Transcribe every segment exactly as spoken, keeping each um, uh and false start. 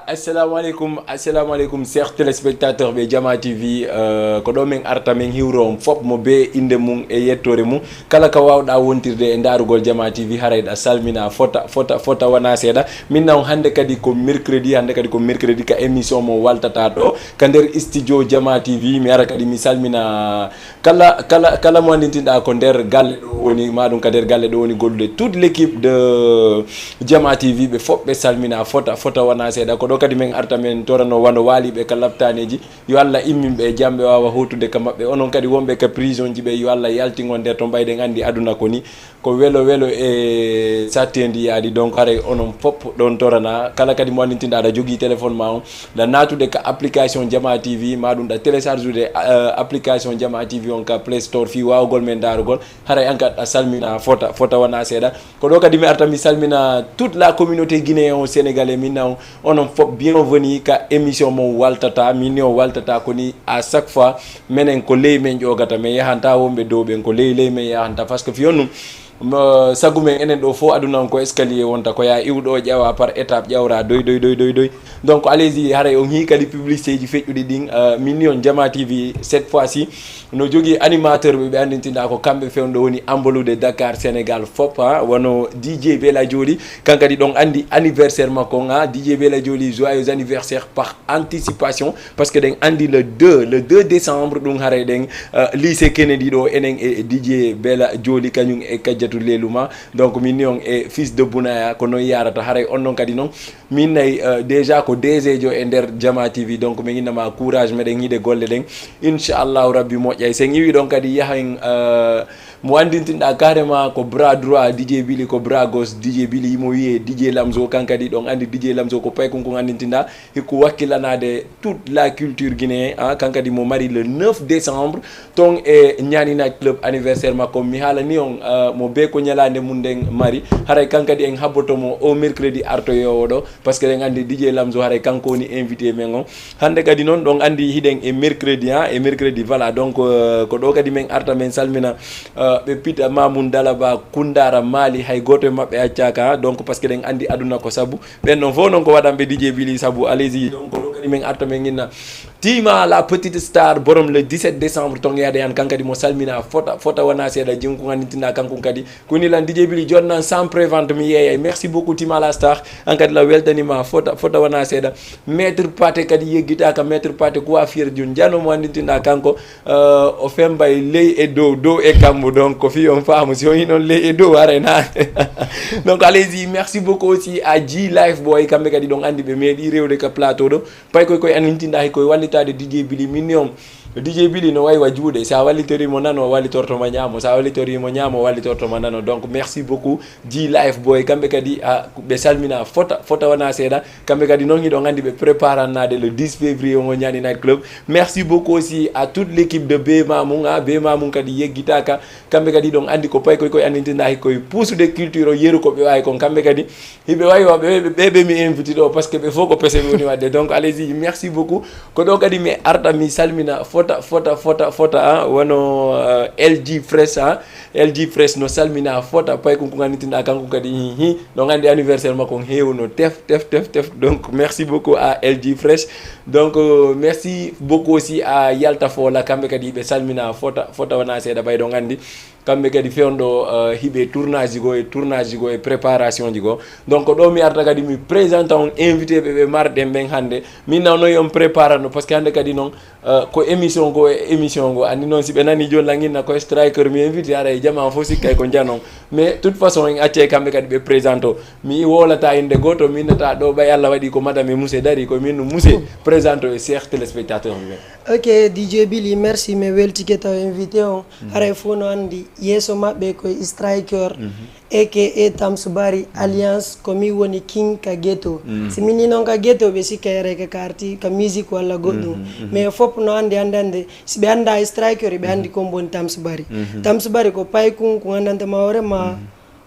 Assalamu aleykum, assalamu aleykum, chers téléspectateurs ɓe Jama T V. Euh, ko ɗo min arta min hiwro on fof mo be innde mum e yettoore mum. Kala ka waawɗa wontirde e ndaarugol Jama T V, haray ɗa salmina fota, fota, fota wona seeɗa. Min naw hannde kadi ko mercredi, hannde kadi ko mercredi ka émission mo waltata ɗo ka nder studio Jama T V. Mi ara kadi mi salmina kala, kala, kala mo anndintinɗa ko nder galle ɗo woni, ma ɗum ka nder galle ɗo woni gollude. Toute l'équipe de Jama T V, ɓe fof ɓe salmina fota, fota wona seeɗa. Ko ɗo kadi min arta min torano wano waaliɓe ka laptaneeji. Yo Allah immin ɓe e jam, ɓe waawa hootude ka maɓɓe. Onon kadi wonɓe ka prison ji ɓe, yo Allah yaltin on nder to mbayɗen anndi aduna ko ni. Ko welo welo e satteendi yaadi. Donc haray onon fof ɗon torana. Kala kadi mo anndintinɗa aɗa jogii téléphone ma on, ɗa naatude ka application Jama T V, ma ɗum ɗa télécharge ude, euh, application Jama T V on ka Play Store fii waawgol men ndaarugol. Haray an kadi a salmina fota, fota wona seeɗa. Ko ɗo kadi mi arta mi salmina toute la communauté guinéen o sénégalais, min naw onon fof bienvenue ka émission mo waltata, min ni o waltata ko ni à chaque fois. Menen ko ley men ƴoogata, men yahanta wonɓe dow ɓen, ko ley ley men yahanta, parce que fii on ɗum, mo, sagu men enen ɗo fof aduna on ko escalier wonta, ko ya iw ɗo ƴawa par étape, ƴawra doy, doy, doy, doy, doy. Donc allez-y, haray on hii kadi publicité ji feƴƴuɗi ɗin, euh, min ni on Jama T V cette fois-ci no jogii animateur ɓe, ɓe anndintinɗa ko kamɓe fewndo woni ambolude Dakar Sénégal fof, ha, wano D J Bella Joli, kan kadi ɗon anndi anniversaire makko on, ha, D J Bella Joli, joyeux anniversaire par anticipation, parce que ɗen anndi le deux, le deux décembre ɗum haray ɗen, euh, lycée Kennedy ɗo, enen e D J Bella Joli, kañum e Kajjatu Leluma. Donc min ni on e fils de Bounaya, ko noon yarata, haray on noon kadi noon. Min nayi, euh, déjà ko D G jo e nder Jama T V, donc min innama courage, meɗen hiɗe golle ɗen. Inchallahu Rabbi moƴƴay. Sen iwi ɗon kadi yahen, euh, mo anndintinɗa carrément ko bras droit D J Bili, ko bras gauche D J Bili, mo wiye D J Lamzo, kan kadi ɗon anndi D J Lamzo ko paykun kun anndintinɗa, hikku wakkilanaade toute la culture guinéen, ah, kan kadi mo mari le neuf décembre, ton e Ñaani Night Club anniversaire makko. Mi haalani on, ah, mo be ko ñalaande mum nden mari, haray kan kadi en habboto mo o mercredi artoyoowo ɗo, parce que ɗen anndi D J Lamzo haray kanko woni invité men on. Hannde kadi noon ɗon anndi hiɗen e mercredi, ah, e mercredi, voilà. Donc, euh, ko ɗo kadi men arta men salmina, euh, ɓe Pita Mamoun Dalaba Koundara Mali, hay gooto e maɓɓe accaaka, ah. Donc, parce que ɗen anndi aduna ko sabu. Ɓen noon fof noon ko waɗanɓe D J Bili sabu, allez-y. Donc, ko ɗo kadi men arta men inna Tima la petite star, borom le dix-sept décembre, ton yaade yan, kan kadi mo salmina fota, fota wona seeɗa, jingkun anndintinɗa kankun kadi. Kuni lan D J Bili jonnan sans prévente mi yeeyay. Merci beaucoup Tima la star. An kadi la weltanima fota, fota wona seeɗa. Maître Paté kadi yeggitaka, Maître Paté coiffure jun jano mo anndintinɗa kanko. Euh, o fembay ley e dow, dow e kammu. Donc ko fii on faamu si on hinon ley e dow haray na. Donc allez-y, merci beaucoup aussi à G Life Boy, kamɓe kadi ɗon anndi ɓe meeɗi rewde ka plateau ɗo. Pay koy koy anndintinɗa hay koy wallitaade D J Bili, min ni on D J Bili no waywa juuɗe, sa wallitorimo nano wallitortoma ñaamo, sa wallitorimo ñaamo wallitortoma nano. Donc merci beaucoup G Life Boy, kamɓe kadi, ah, ɓe salmina fota, fota wona seeɗa. Kamɓe kadi noon hiɗon anndi ɓe préparannaade le dix février on o Ñaani Night Club. Merci beaucoup aussi à toute l'équipe de Be Mamoun, ah, Be Mamoun kadi yeggitaka. Kamɓe kadi ɗon anndi ko pay koy koy anndintinɗa hay koy puusude culture o yeru ko ɓe wawi kon. Kamɓe kadi hiɓe wawi wa ɓe, ɓe, ɓe, ɓe mi invite ɗo, parce que ɓe fof ko pese ɓe woni waɗde. Donc allez-y, merci beaucoup. Ko ɗo kadi mi arta mi salmina fota, fota, fota, fota, ah, wano, euh, L G Fresh, ah, L G Fresh no salmina fota, pay kun kun annitinɗa kanko kadi, hi, hi, ɗon anndi anniversaire makko on hewno tef, tef, tef, tef. Donc merci beaucoup à L G Fresh. Donc, euh, merci beaucoup aussi à Yalta Fola, kamɓe kadi ɓe salmina fota, fota wona seeɗa, ɓay ɗon anndi. Kamɓe kadi fewndo, euh, hiɓe tournage ji goo e tournage ji goo e préparation ji goo. Donc ɗo mi arta kadi mi présente on invité ɓe ɓe marɗen ɓen hannde. Min nawnoyi on préparano, parce que hannde kadi noon, euh, ko émission goo e émission goo. Anndi noon si ɓe nani jooni langinna ko striker mi invité, ara e jamaa fof sikkay ko njanon. Mais toute façon en accay kamɓe kadi ɓe présente o. Mi wowlata innde gooto, mi innata ɗo ɓay Allah waɗi ko madame e monsieur dari, ko min ɗum monsieur présente o e chers téléspectateurs ɓe ɓen. Ok, D J Bili, merci, mi weltike taw invité on. Haray fof no anndi yeeso maɓɓe ko striker, A K A Tamsu Bari, alliance ko min woni king ka ghetto. Si min ni noon ka ghetto, ɓe sikka yere ka karti, ka musique walla goɗɗum. Mais fof no anndi, anndi, anndi, si ɓe annda striker, ɓe anndi ko woni Tamsu Bari. Tamsu Bari ko paykun, ko anndanta ma hoore ma,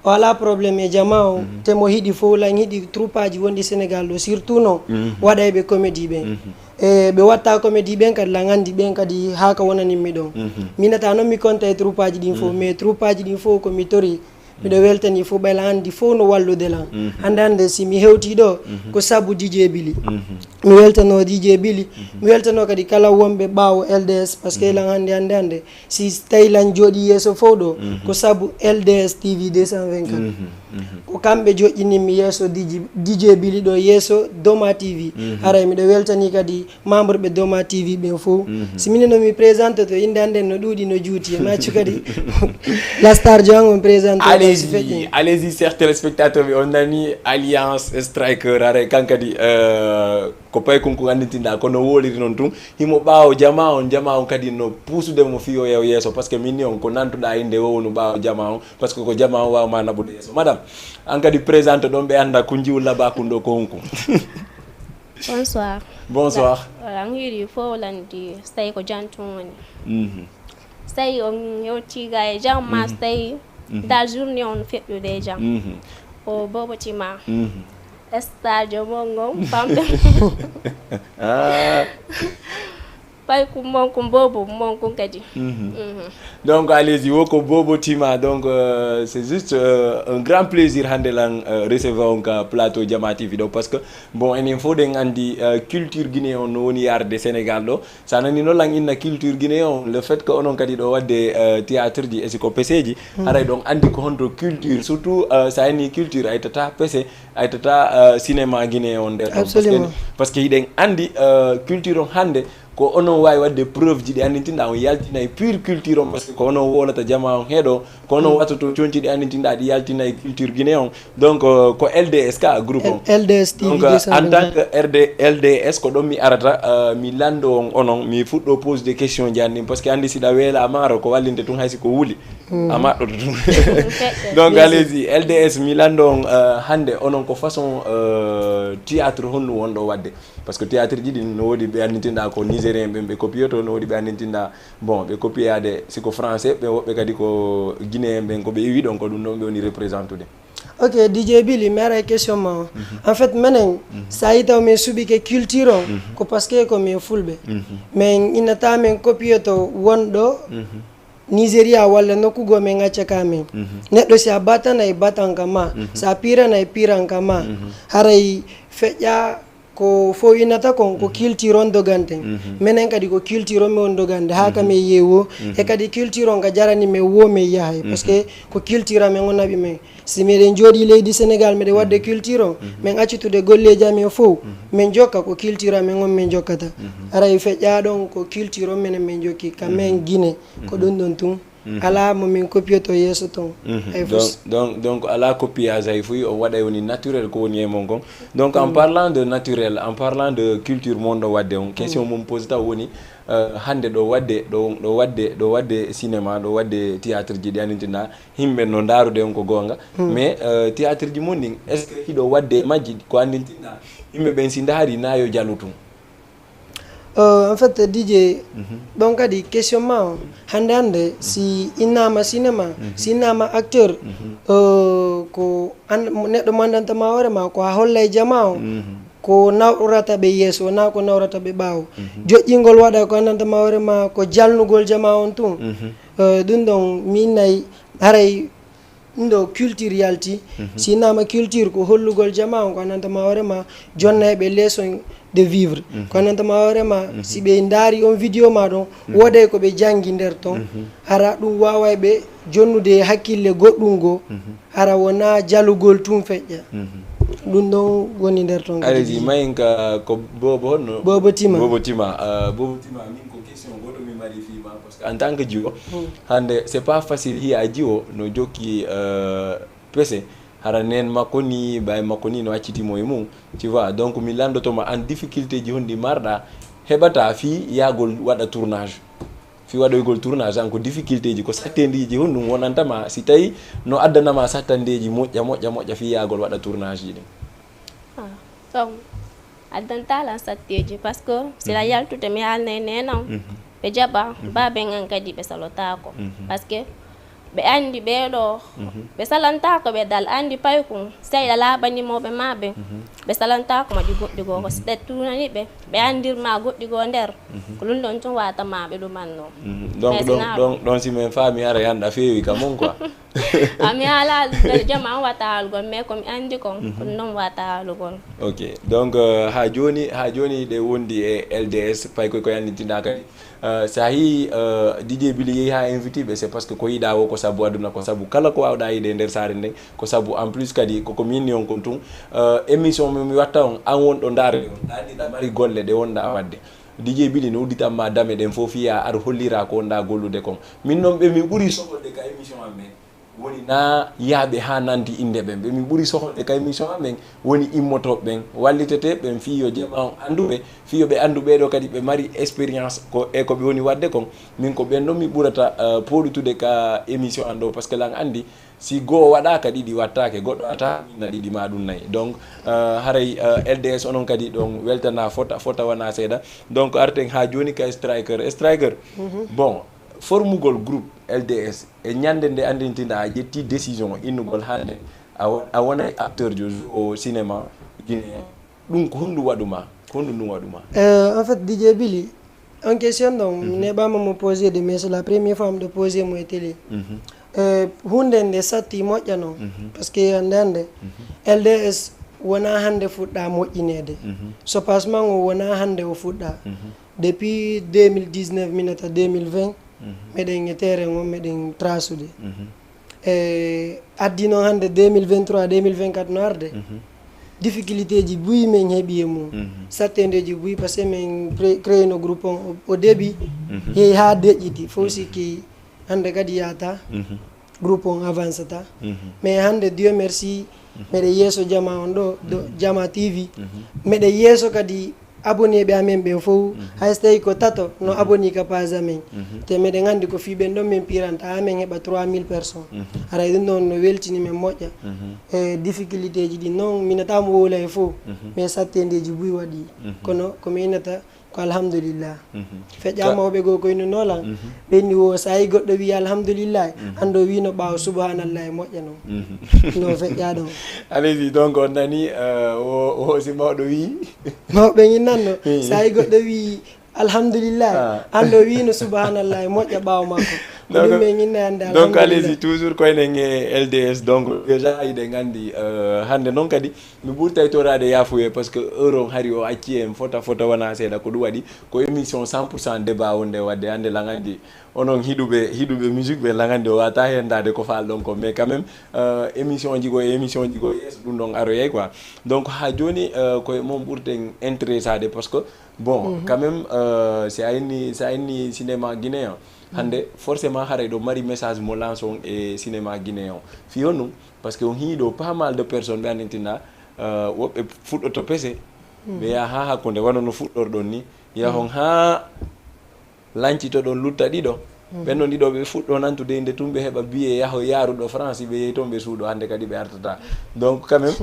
O alaa problème e jama o, te mo hiɗi fof lan hiɗi troupaji wonɗi Sénégal ɗo, surtout non waɗayɓe comédie ɓen. E ɓe watta comédie ɓen kadi lan anndi ɓen kadi haa ka wonanimmi ɗon. Minata non mi konta e troupaji ɗin fof, mais troupaji ɗin fof ko mi tori. Miɗo weltani fof ɓay lan anndi fof no wallude lan. Hannde hannde si mi hewti ɗo, ko sabu D J Bili. Mi weltano D J Bili, mi weltano kadi kala wonɓe ɓaawo L D S, parce que lan hannde hannde hannde si tawi lan jooɗi yeeso fof ɗo, ko sabu L D S T V deux cent vingt-quatre. Ko kamɓe joƴƴinimmi yeeso D J, D J Bili ɗo, yeeso Doma T V. Haray miɗo weltani kadi membre ɓe Doma T V ɓen fof. Si minen no mi présente to, innde an nden no ɗuuɗi, no juuti. E maccu kadi la star jo an on présente. Allez-y, allez-y, chers téléspectateurs, on a ni Alliance Striker, haray kan kadi, euh, ko paykun ko anndintinɗa, kono woliri noon tun. Himo ɓaawo jama on, jama on kadi no puusude mo fiyo yaw yeeso, parce que min ni on ko nantuɗa innde o wonu ɓaawo jama on, parce que ko jama on waawma naɓude yeeso. Madame, an kadi présente ɗon ɓe annda ko jiwla bakun ɗo ko honko. Bonsoir. Bonsoir. Voilà, ngiɗi fof landi, so tawi ko jantun woni. Mhm. So tawi on yewti ga e jam, ma so tawi dal journée on feƴƴude e jam. Mhm. Ko Bobo Tima. Mhm. Star jo mon ngon, famɗe. Ah. Pay kum mon kum Bobo mon kum kadi. Mhm. Mhm. Donc, allez-y, woko Bobo Tima. Donc, euh, c'est juste, euh, un grand plaisir hannde lan, euh, recevoir on ka plateau Jama T V ɗo, parce que, bon, enen fof ɗen anndi, euh, culture guinéen on no woni yarde Sénégal ɗo. Sa nani noon lan inna culture guinéen on, le fait que onon kadi ɗo waɗde, euh, théâtre ji e siko peseji, haray ɗon anndi ko honto culture, surtout, euh, sa inni culture, a ittata pese, a ittata, euh, cinéma guinéen on nder ɗon. Parce que, absolument, parce que hiɗen anndi, euh, culture on hannde ko onon waawi waɗde preuve ji ɗi anndintinɗa on yaltinay pure culture on, parce que ko onon wolata jama on heɗo, ko onon wattoto conci ɗi anndintinɗa ɗi yaltinay culture guinéen on. Donc, euh, ko L D S ka groupe on. L D S T V. Donc, euh, deux cent vingt-quatre. En tant que R D, L D S, ko ɗon mi arata, euh, mi lanndo on onon, mi fuɗɗo pose de question ji an ɗin, parce que anndi siɗa weela maaro ko wallinte tun hay si ko wuli. Mhm. A maɗɗoto tun. Donc, allez-y, L D S, mi lanndo on, euh, hannde onon ko façon, euh, théâtre honno wonɗo waɗde? Parce que théâtre ji ɗin no woodi ɓe anndintinɗa ko nigérien ɓen ɓe copiyoto, no woodi ɓe anndintinɗa, bon, ɓe copiyaade si ko français, ɓe woɓɓe kadi ko guinéen ɓen ko ɓe iwi ɗon, ko ɗum ɗon ɓe woni représentude. Ok, D J Billy, mi ara e question ma o. Mhm. En fait, menen, mhm, sa yi taw min suɓike culture o, mhm, ko parce que ko min fulɓe. Mhm. Min innata min copiyoto wonɗo, mhm, Nigeria walla nokku goo min acca ka min. Mhm. Neɗɗo si a batana e batanka ma, mhm, sa pirana e piranka ma, mhm, haray feƴƴa ko fof innata kon, ko, mhm, culture on doganten. Mhm. Menen kadi ko culture on min dogande, haa ka, mhm, min yeewo. Mhm. E kadi culture on ka jarani min wo min yahay, parce, mhm, que ko culture amen on naɓi min. Si miɗen jooɗi leydi Sénégal, miɗen waɗde, mhm, culture on, mhm, min accitude golleeji amen fof, mhm, min jokka ko culture amen on min jokkata. Mhm. Haray feƴƴa ɗon ko culture on menen min jokki, ka, mhm, min Guinée, ko, mhm, ɗum ɗon tun. Mhm. Alaa mo min copiyoto yeeso ton. Mhm. Hay fus. Donc, donc, donc, alaa copiage hay fuy, on waɗay woni naturel ko woni e mon kon. Donc, en, mm, parlant de naturel, en parlant de culture mon ɗo waɗde on, question, mm, mon pose taw woni, euh, hannde ɗo waɗde, ɗo, ɗo waɗde, ɗo waɗde cinéma, ɗo waɗde théâtre ji ɗi annitinɗa, yimɓe no ndaarude on ko goonga. Mm. Mais, euh, théâtre ji mon ɗin, est-ce que hiɗo waɗde e majji ko annitinɗa, yimɓe ɓen si ndaari na yo jalu tun? Euh, en fait, D J, mhm, ɗon kadi question ma o, hannde hannde, mhm, si innama cinéma, mhm, si innama acteur, mhm, euh, ko an-, neɗɗo mo anndanta ma hoore ma, ko a hollay jama o, mhm, ko nawrata ɓe yeeso, wona ko nawrata ɓe ɓaawo. Mhm. Joƴƴingol waɗa ko anndanta ma hoore ma, ko jalnugol jama on tun. Mhm. Euh, ɗum ɗon mi innay haray ɗum ɗo culture yalti. Mhm. Si innama culture ko hollugol jama on, ko anndanta ma hoore ma, jonnayɓe leçon de vivre. Mhm. Ko anndanta ma hoore ma, mhm, si ɓe ndaari on vidéo ma ɗon, mhm, wooday ko ɓe janngi nder ton. Mhm. Hara ɗum waaway ɓe jonnude e hakkille goɗɗum goo. Mhm. Hara wona jalugol tun feƴƴa. Mhm. Ɗum ɗon woni nder ton kadi. Allez-y, mayen ka ko Bobo honno? Bobo Tima. Bobo Tima. Ah, Bobo Tima, min ko question goto mi mari fii ma, parce que en tant que jiwo, hmm, hannde c'est pas facile hiya jiwo no jokki, euh, pese, hara nen makko ni, baay makko ni no acciti mo e mum, tu vois. Donc mi lanndotoma an difficulté ji honɗi marɗa heɓata fii yaagol waɗa tournage. Fii waɗoygol tournage an ko difficulté ji, ko sattendeeji honɗum wonanta ma si tawi no addanama sattandeeji moƴƴa, moƴƴa, moƴƴa fii yaagol waɗa tournage ji ɗin? Ah, so addanta lan satteeji, parce que si la, mhm, yaltude mi haalnay nenan, mhm, ɓe jaɓa, mhm, baaben an kadi ɓe salotaako. Mhm. Parce que Ɓe anndi ɓee ɗoo, ɓe salantaako ɓe dal anndi paykun, si tawi ɗa laaɓanii mawɓe maa ɓen, ɓe salantaako ma ɗi goɗɗi goo, ko si ɗe tuunanii ɓe, ɓe anndir ma goɗɗi goo nder, ko ɗum ɗon tun wata ma ɓe ɗumannoo. Donc ɗon, ɗon, ɗon si men faami ara yanda feewi ka mon quoi. A mi haala ɗum ɗon jama on wata haalugol, mais ko mi anndi kon, ko ɗum ɗon wata haalugol. Ok, donc euh, ha jooni, ha jooni ɗe wondi e L D S, paykoy ko yannditinɗa kadi. Euh, so a yii euh, D J Bili yehi ha invité ɓe, c'est parce que ko yiɗa wo ko sabu aduna, ko sabu kala ko wawɗa yiide e nder saare nden, ko sabu en plus kadi koko minni on kon tun. Euh, émission mi mi watta on, an wonɗo ndaare on, ɗa anndi ɗa mari golle ɗe wonɗa wadde. D J Bili no udditanma dame ɗen fof fiya ar hollira ko wonɗa gollude kon. Min noon ɓe mi ɓuri sohlude ka émission am men woni na yaaɓe ha nanti innde ɓen. Ɓe mi ɓuri sohlude ka émission am men woni immotooɓe ɓen, walliteteeɓe ɓen, fii yo jama on anndu ɓe, fii yo ɓe anndu ɓee ɗoo kadi ɓe mari expérience ko e ko ɓe woni waɗde kon. Min ko ɓen ɗon mi ɓurata euh, pooɗutude ka émission an ɗoo, parce que lan anndi si goo waɗaaka ɗiɗi wattaake, goɗɗo ata minna ɗiɗi ma ɗum nayi. Donc euh, haray euh, L D S onon kadi ɗon weltana fota, fota wona seeɗa. Donc arten ha jooni ka Striker. Striker, bon, formugol groupe L D S e ñande nde anndintinɗa a ƴetti décision innugol hannde a wo- a wonay acteur jo au cinéma guinéen, ɗum ko honɗum waɗuma, ko honɗum ɗum waɗuma? Euh, en fait, D J Billy, en question, donc, mm -hmm. N'est pas me poser de, mais c'est la première fois de poser mon télé. Euh, hunde nde satti moƴƴa noon, parce que hannde hannde L D S wona hannde fuɗɗa moƴƴineede. So pasman o wona hannde o fuɗɗa. Depuis deux mille dix-neuf minata deux mille vingt, meɗen e terrain o, meɗen trasude. E addi noon hannde deux mille vingt-trois, deux mille vingt-quatre no arde. Difficulté ji buy min heɓi e mum. Sattendeji buy, parce que min créé no groupe on au début, yehi haa deƴƴiti, fof sikki hannde kadi yahata groupe on avancata. Mais hannde, Dieu merci, meɗe yeeso jama on ɗo, jama T V. Meɗe yeeso kadi abonné ɓe amen ɓen fof, hay so tawi ko tato no abonné ka page amen. Te meɗen anndi ko fii ɓen ɗon min piranta, amen heɓa trois mille personnes. Haray ɗum ɗon no weltini men moƴƴa. E difficulté ji ɗin noon, mi nata mo wowla e fof, mais sattendeji buy waɗi. Kono ko mi innata ko alhamdulillah. Feƴƴa mawɓe goo koy no noolan. Ɓenni wo, so a yi goɗɗo wi alhamdulillah, anndo wi no ɓaawo subhanallah e moƴƴa noon. No feƴƴa ɗon. Allez-y, donc on nani euh, o, o si mawɗo wi. Mawɓe innanno, so a yi goɗɗo wi alhamdulillah, anndo wi no subhanallah e moƴƴa ɓaawo makko. Ɗum min inna hannde. Donc allez-y, toujours ko enen e L D S, donc déjà hiɗen anndi euh, hannde noon kadi mi ɓurtay toraade yaafuye, parce que heure on hari o acci en fota fota wona seeɗa. Ko ɗum waɗi ko émission cent pour cent débat wonde wadde hannde lan anndi onon hiɗuɓe hiɗuɓe musique ɓe lan anndi o wata hendaade ko faalɗon ko, mais quand même euh, émission ji goo e émission ji goo yeeso ɗum ɗon aroyay quoi. Donc ha jooni euh, koye mon ɓurten intéressade, parce que bon quand même euh, si a inni si a inni cinéma guinéen hannde, forcément haray ɗo mari message mo lance on e cinéma guinéen on. Fii honɗum? Parce que on hii ɗo pas mal de personnes ɓe anndintinɗa euh, woɓɓe fuɗɗoto pese, ɓe yaha ha hakkunde wano no fuɗɗorɗon ni, yahon ha lancitoɗon lutta ɗiɗo. Ɓen ɗon ɗiɗo ɓe fuɗɗo nantude innde tun, ɓe heɓa billet yaho yaaruɗo France, ɓe yehi toon ɓe suuɗo, hannde kadi ɓe artata. Donc quand même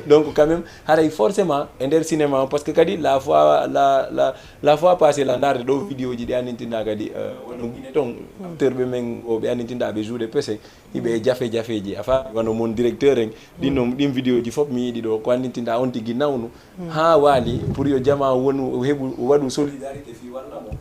donc quand même haray forcément e nder cinéma on, parce que kadi la fois la la la fois passé la ndaarde ɗo vidéo ji ɗi anndintinɗa kadi euh, wano Guinée toon acteur ɓe men o ɓe anndintinɗa ɓe jouer pese, hiɓe e jafe jafeji, a faami, wano mon directeur en. Ɗin non ɗin vidéo ji fof mi yiɗi ɗo ko anndintinɗa on tigi nawnu ha waali pour yo jama wonu heɓu waɗu solidarité fii walla mo.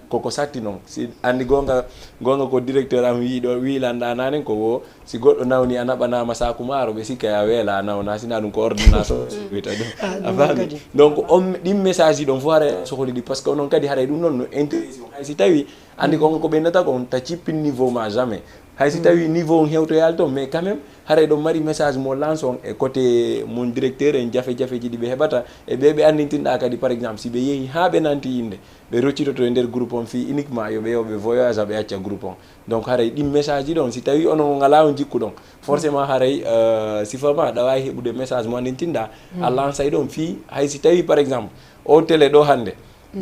Koko satti noon, si anndi goonga goonga ko directeur am wii ɗo wii lanɗa nanen ko wo si goɗɗo nawni a naɓanama saku maaro, ɓe sikka ya weela a nawna, sina ɗum ko ordonnance wiyta ɗum. A faami? Donc on ɗin message ji ɗon fof hara sohli ɗi, parce que onon kadi haray ɗum noon no intéressé on, hay si tawi anndi ko ko ɓeynata ko on ta cippin niveau ma jamais. Hay si tawi niveau on hewtoyal toon, mais quand même haray ɗon mari message mo lance on e côté mon directeur en, jafe jafeji ɗi ɓe heɓata e ɓe ɓe anndintinɗa kadi par exemple si ɓe yehi ha ɓe nanti innde, ɓe roccitoto e nder groupe on fii uniquement yo ɓe yo ɓe voyage ɓe acca groupe on. Donc haray ɗin message ji ɗon si tawi onon on alaa on jikkuɗon, forcément haray euh, sifa ma ɗa waawi heɓude message mo anndintinɗa a lancay ɗon fii hay si tawi par exemple o télé ɗo hannde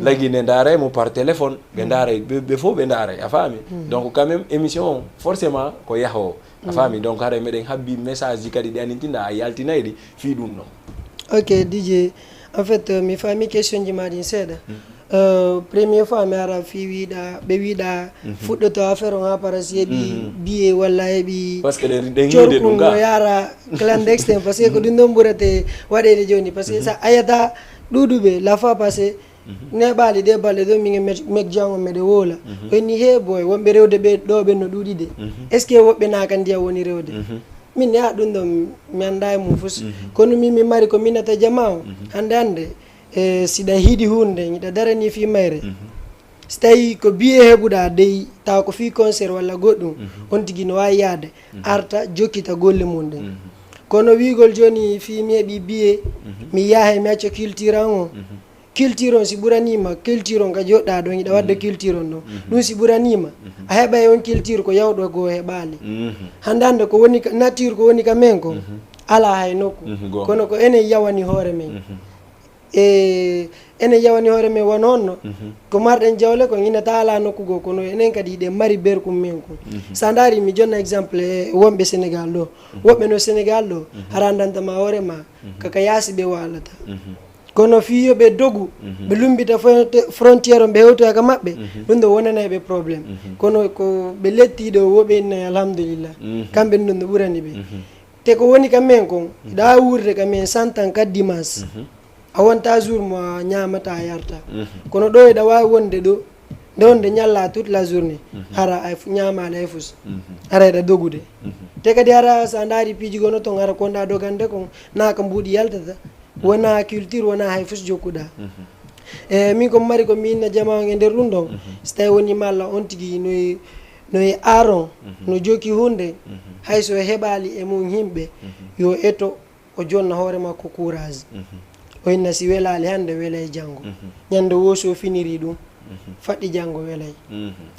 lagi ne ndaaray mo par téléphone, ɓe ndaaray ɓe fof ɓe ndaaray, a faami? Donc quand même émission on forcément ko yahoo, a faami? Donc haray meɗen habbi message ji kadi ɗi anndintinɗa a yaltinay ɗi fii ɗum ɗon. Ok, D J, en fait euh, mi faami question ji ma ɗin seeɗa. Euh, premier fois mi ara fi wiɗa ɓe wiɗa fuɗɗoto affaire on ha para si heɓi billet walla heɓi parce que ɗen yiide ɗum corkun no ga yara clandestin parce que ko ɗum ɗon ɓurate waɗede joni parce que sa ayata ɗuɗuɓe la fois passé neɓali ɗe balɗe ɗo min mek jango meɗe wola o inni he boy wonɓe rewde ɓe ɗo ɓen no ɗuɗide est ce que woɓɓe naka ndiyam woni rewde min ne a ɗum ɗon mi anda e mum fus kono min mi mari ko minata jama o hande hande e siɗa hiɗi hunde hiɗa darani fi mayre so tawi ko biye heɓuɗa dey taw ko fi concert walla goɗɗum on tigi no wawi yaade arta jokkita golle mum ɗen kono wigol joni fi mi heɓi biye mi yaha mi acca culture an o culture on si ɓuranima culture on ka joɗɗa ɗon hiɗa wadda culture on ɗon ɗum si ɓuranima a heɓa e on culture ko yawɗo goo heɓali hande hande ko woni nature ko woni ka men ko ala hay nokku kono ko enen yawani hoore men e enen yawani hoore men wano honno ko marɗen jawle ko ina taala nokku goo kono enen kadi hiɗen mari berkum men kon sa ndaari mi jonna exemple e wonɓe sénégal ɗo woɓɓe no sénégal ɗo hara andantama hoore ma kaka yaasi ɓe waalata kono fii yo ɓe dogu ɓe lumbita frontiére on ɓe hewtoya ka maɓɓe ɗum ɗo wonanay ɓe problème kono ko ɓe lettiɗo wo ɓe innay alhamdulillah kamɓe ɗum ɗo ɓurani ɓe te ko woni ka men kon hiɗa wuurde ka men santan ka dimanche a wonta jour mo a ñamata a yarta kono ɗo eɗa wawi wonde ɗo nde wonde ñalla toute la journée hara a ñamali hay fus hara eɗa dogude te kadi hara sa daari piiji gono ton hara konɗa dogande kon na ka mbuuɗi yaltata wona culture wona hay fus jokkuɗa e min ko mari ko minna jama on e nder ɗum ɗon so tawi woni malla on tigi noye noye aron no jokki hunde hayso heɓali e mum yimɓe yo eto o jonna hoore makko courage o inna si welali hande welay janngo ñande wo so finiri ɗum faɗɗi janngo welay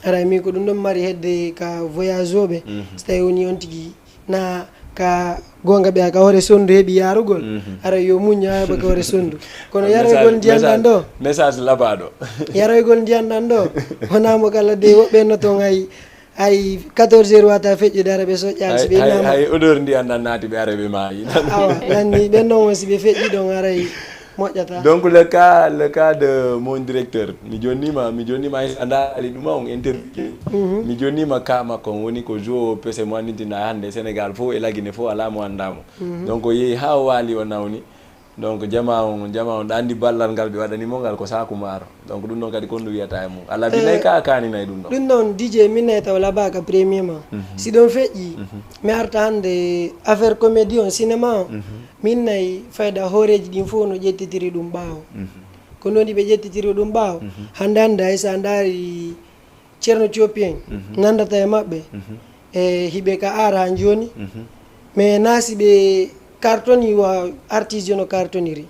aray min ko ɗum ɗon mari hedde ka voyage oɓe so tawi woni on tigi na ka gonga ɓe ka hoore sondu heɓi yarugol aray yo muñño ha heɓa ka hoore sondu kono yaroygol ndiyan ɗan ɗo message labaɗo yaroygol ndiyan ɗan ɗo wonamo kala de woɓɓe no ton ay ay quatorze heures wata feƴƴude ara ɓe soƴƴani si ɓe hay odeur ndiyan ɗan naati ɓe ara ɓe maayi awa nanni ɓen non won si ɓe feƴƴi ɗon aray moƴƴata donc le cas le cas de mon directeur mi jonnima mi jonnima a ndaali ɗuma on interview mi jonnima ka makko on woni ko jo pese mo andintina hande sénégal fof e lagine fof ala mo andamo donc o yeehi ha o waali o nawni donc jama on jama on ɗa andi ballal ngal ɓe waɗani mo ngal ko saku maaro donc ɗum ɗon kadi kon ɗum wiyata e mum a labinay ka a kaninay ɗum ɗon ɗum ɗon dj min nay taw labaka premièrement si ɗon feƴƴi mi arta hande affaire comédie on cinéma on min nay fayda hooreji ɗin fof no ƴettitiri ɗum ɓaawo ko noni ɓe ƴettitiri ɗum ɓaawo hande hande hay sa ndaari ceerno copi en nandata e maɓɓe e hiɓe ka ara han joni mais na si ɓe cartoni wa artiste no cartoniri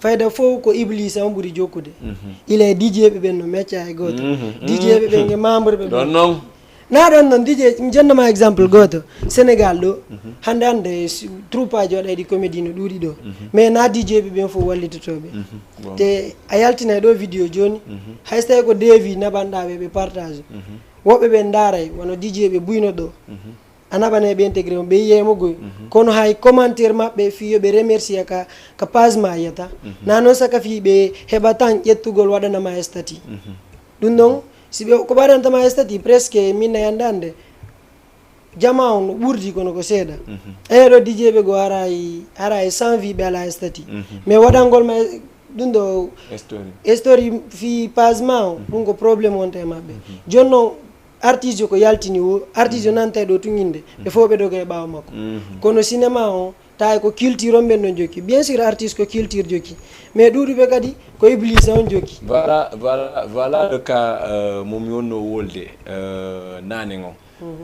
fayda fof ko iblisa on ɓuri jokkude ila e dijeɓe ɓen no mecca e goto dijeɓe ɓen e membre ɓe ɓen non na ɗon non dije mi jonnoma exemple goto sénégal ɗo hande hande troupaji waɗayɗi comédie no ɗuuɗi ɗo mais na dijeɓe ɓen fof wallitotoɓe te a yaltinay ɗo vidéo joni hay so tawi ko devi naɓanɗa ɓe ɓe partage woɓɓe ɓe ndaray wano dijeɓe buyno ɗo a naɓanay ɓe intégré on ɓe yiyay mo goy kono hay commentaire maɓɓe fi yoɓe remercier ka ka page ma yiyata na noon saka fi ɓe heɓa tan ƴettugol waɗanama stati ɗum ɗon si ɓe ko ɓaɗantama stati presque min na yande ande jama on no ɓurdi kono ko seeɗa eɗo dijeɓe go haray haray sans vie ɓe ala stati mais waɗangol ma ɗum ɗo story fi page ma o ɗum ko problème wonta e maɓɓe joni noon artiste ko yaltini o artiste o nanta e ɗo tun inde ɓe fof ɓe doga e ɓaawa makko kono cinéma o tawi ko culture on ɓen ɗon jokki bien sûr artiste ko culture jokki mais ɗuɗuɓe kadi ko iblisa on jokki voilà voilà voilà le cas euh, mo mi wonno wolde euh, nane on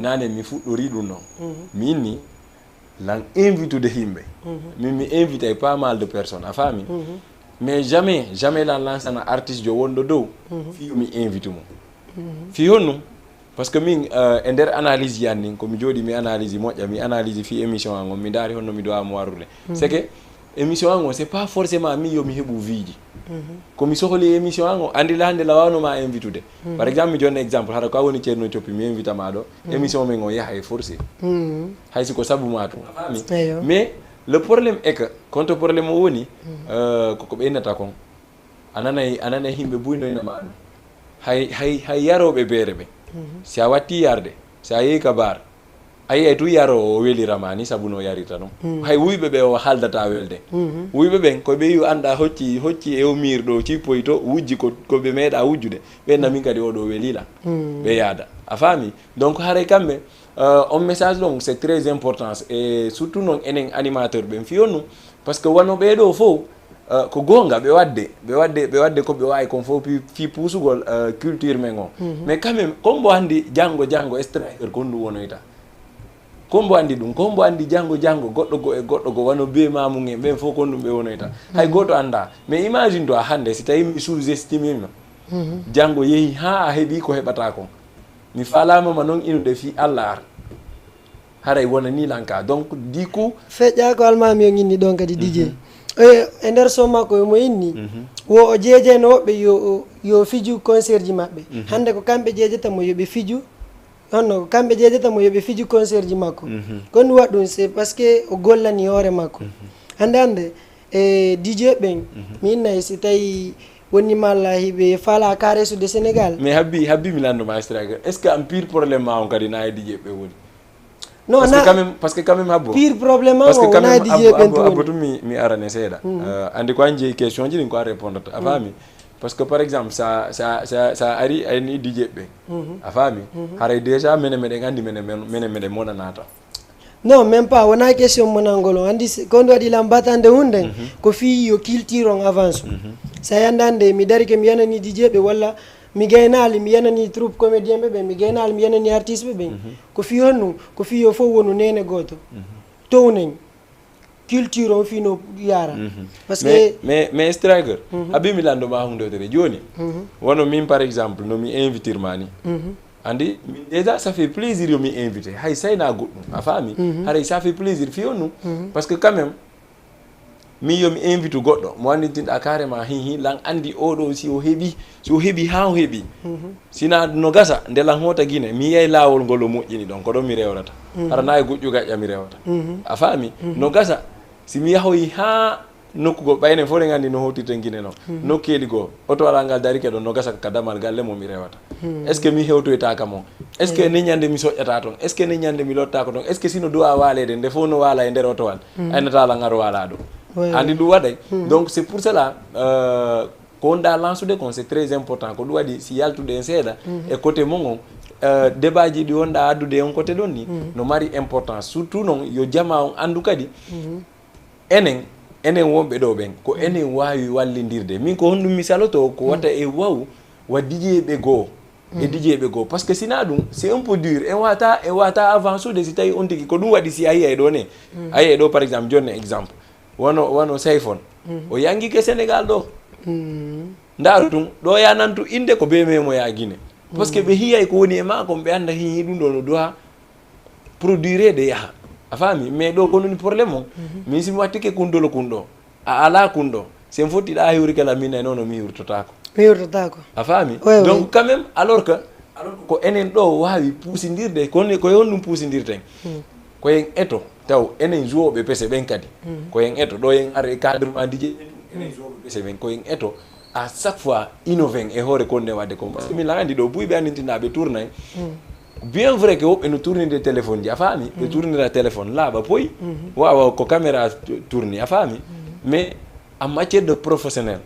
nane mi fuɗɗori ɗum noon min ni lan invitude yimɓe min mi invitay pas mal de personnes a faami mais jamais jamais lan lansana artiste jo wonɗo dow fi mi invite mo fi honno parce que min euh, e nder analyse yan nin komi jooɗi mi analyse moƴƴa mi analyse fi émission an on mi daari honno mi dowa mo warrude c'est que émission an on c'est pas forcément min yomi heɓu viiji komi sohli émission an on andi la hande lawanoma invitude par exemple mi jonna exemple hara ko a woni ceerno coppi mi invita ma ɗo émission men on yaha e forcé hay si ko sabu ma tun a faami mais le problème est que contre problème o woni euh, koko ɓeynata kon A nanay, a nanay himɓe buynoyna ma ɗum. Hay, hay, hay yarooɓe beere ɓe. Si a watti yarde, si a yehi ka bar, a yiyay tun yaroowo o welirama ni sabu no yarirta non. Hay wuyɓe ɓe o haaldata welde. Wuyɓe ɓen, ko ɓe yi'u annda hocci, hocci e o miir ɗo, cippoyi to, wujji ko, ko ɓe meeɗa wujjude. Ɓen na min kadi o ɗo welila. Ɓe yaada. A faami? Donc, haray kamɓe, euh, on message ɗon, c'est très important. Et surtout non, enen animateur ɓen, fiyo nu. Parce que wano ɓee ɗo fof, euh, ko goonga, ɓe wadde, ɓe wadde, ɓe wadde ko ɓe waawi kon fof fi, fi puusugol, euh, culture men on. Mais quand même, ko mbo anndi janngo, janngo, striker kon ɗum wonoyta. Ko mbo anndi ɗum, ko mbo anndi janngo, janngo, goɗɗo go e goɗɗo go, wano bee maamu en, ɓen fof kon ɗum ɓe wonoyta. Hay gooto annda. Mais imagine toi hannde, si tawi mi sous-estimima, janngo yehi haa a heɓi ko heɓata kon. Mi faalaama ma non inude fii Alla ar. Haray wonanii lan ka. Donc, du coup, feƴƴa ko almaami on inni ɗon kadi, D J. E, e nder son makko, omo inni, wo o jeejayno woɓɓe yo, yo fiju concert ji maɓɓe. Hannde ko kamɓe jeejata mo yo ɓe fiju, honno ko kamɓe jeejata mo yo ɓe fiju concert ji makko. Ko ɗum waɗi ɗum, c'est parce que o gollani hoore makko. Hannde, hannde, e D J ɓen, mi innay si tawi woni malla hiɓe faala ka resude Sénégal. Mais habbi, habbi mi lanndo ma, Striker. Est-ce que an pire problème ma on kadi na e D J ɓe woni? Non, parce que na quand même, parce que quand même habbo. Pire problème ma parce que on, quand wona même D J habbo, ɓen habbo, tun habbo woni. Tun mi, mi arane seeɗa. Euh, anndi ko an jeyi question ji ɗin ko a répondata. A faami? Parce que par exemple, sa, sa, sa, sa ari a inni D J ɓe. A faami? Haray déjà menen meɗen anndi menen, menen, menen meɗen monanata. Non, même pas, wona question monangol on. Anndi si, ko nde waɗi lan batande hunden, ko fii yo culture on avance. Sa yanda hannde, mi darike mi yanani D J ɓe, walla mi gaynaali mi yanani troupe comédien ɓe ɓe, mi gaynaali mi yanani artiste ɓe ɓen. Ko fii honɗum? Ko fii yo fof wonu neene gooto. Townen culture on fii no yaara. Parce que mais, mais, mais Striker, habbi mi lanndo ma hunde wotere. Jooni, wano min par exemple, no mi invitir ma ni. Anndi, min déjà, ça fait plaisir yo mi invité. Hay sayna goɗɗum, a faami? Haray ça fait plaisir fii honɗum? Parce que quand même, min yo mi invite goɗɗo, mo anndintinɗa carrément, hi, hi, lan anndi oɗo si o heɓi, si o heɓi haa o heɓi. Sina no gasa, nde lan hoota Gine, mi yiyay laawol ngol o moƴƴini ɗon, ko ɗon mi rewrata. Hara na e goƴƴu gaƴƴa mi rewata. A faami? No gasa, si mi yahoyi haa nokku goo, ɓay enen fof eɗen anndi no hootirten Gine non. Nokkeeli goo, otowal ngal darike ɗon, no gasa ka damal galle mo mi rewata. Est-ce que mi hewtoytaaka mon? Est-ce que nden ñande mi soƴƴata ton? Est-ce que nden ñande mi lottaako ton? Est-ce que sino duwa waaleede, nde fof no waala e nder otowal? Aynata lan aro waala ɗo. Anndi ɗum waɗay. Donc, c'est pour cela, euh, ko wonɗa lansude kon, c'est très important. Ko ɗum waɗi, si yaltuɗen seeɗa e côté mon on, euh, débat ji ɗi wonɗa addude e on côté ɗon ni, no mari importance. Surtout non, yo jamaa on anndu kadi, enen, enen wonɓe ɗo ɓen, ko enen waawi wallindirde. Min ko honɗum mi saloto, ko wata e waw wa D J ɓe goo, e D J ɓe goo. Parce que sina ɗum, c'est un peu dur. En wata, en wata avancude si tawi on tigi, ko ɗum waɗi si a yiyay ɗo ne. A yiyay ɗo, par exemple, jonne exemple. Wano, wano Sayfon. O yangike Sénégal ɗo. Ndaaru tun, ɗo ya nantu innde ko be memo ya Gine. Parce que ɓe hiyay ko woni e maa kon, ɓe annda hihi ɗum ɗo no duha produire de yaha. A faami? Mais ɗo ko woni problème o. Min si mi wattike kun dolo kun ɗo, a ala kun ɗo. Si en fotti ɗa hewri kala min e nono mi hewrtotako. Mi hewrtotako. A faami? Oui, oui. Donc quand même, alors que, alors que ko enen ɗo waawi puusindirde, ko ne, ko e honɗum puusindirten? Ko en eto, taw enen joueɓe pese ɓen kadi. Ko en eto, ɗo en ara e cadre ma D J, enen joueɓe pese ɓen, ko en eto, à chaque fois, innoven e hoore ko wonɗen waɗde kon. Parce que min lan anndi ɗo buy ɓe anndintinɗa ɓe tournay. Bien vrai que woɓɓe no tournide téléphone ji, a faami? Ɓe tournira téléphone, laaɓa poy, waawa ko caméra tourni, a faami? Mais en matière de professionnel,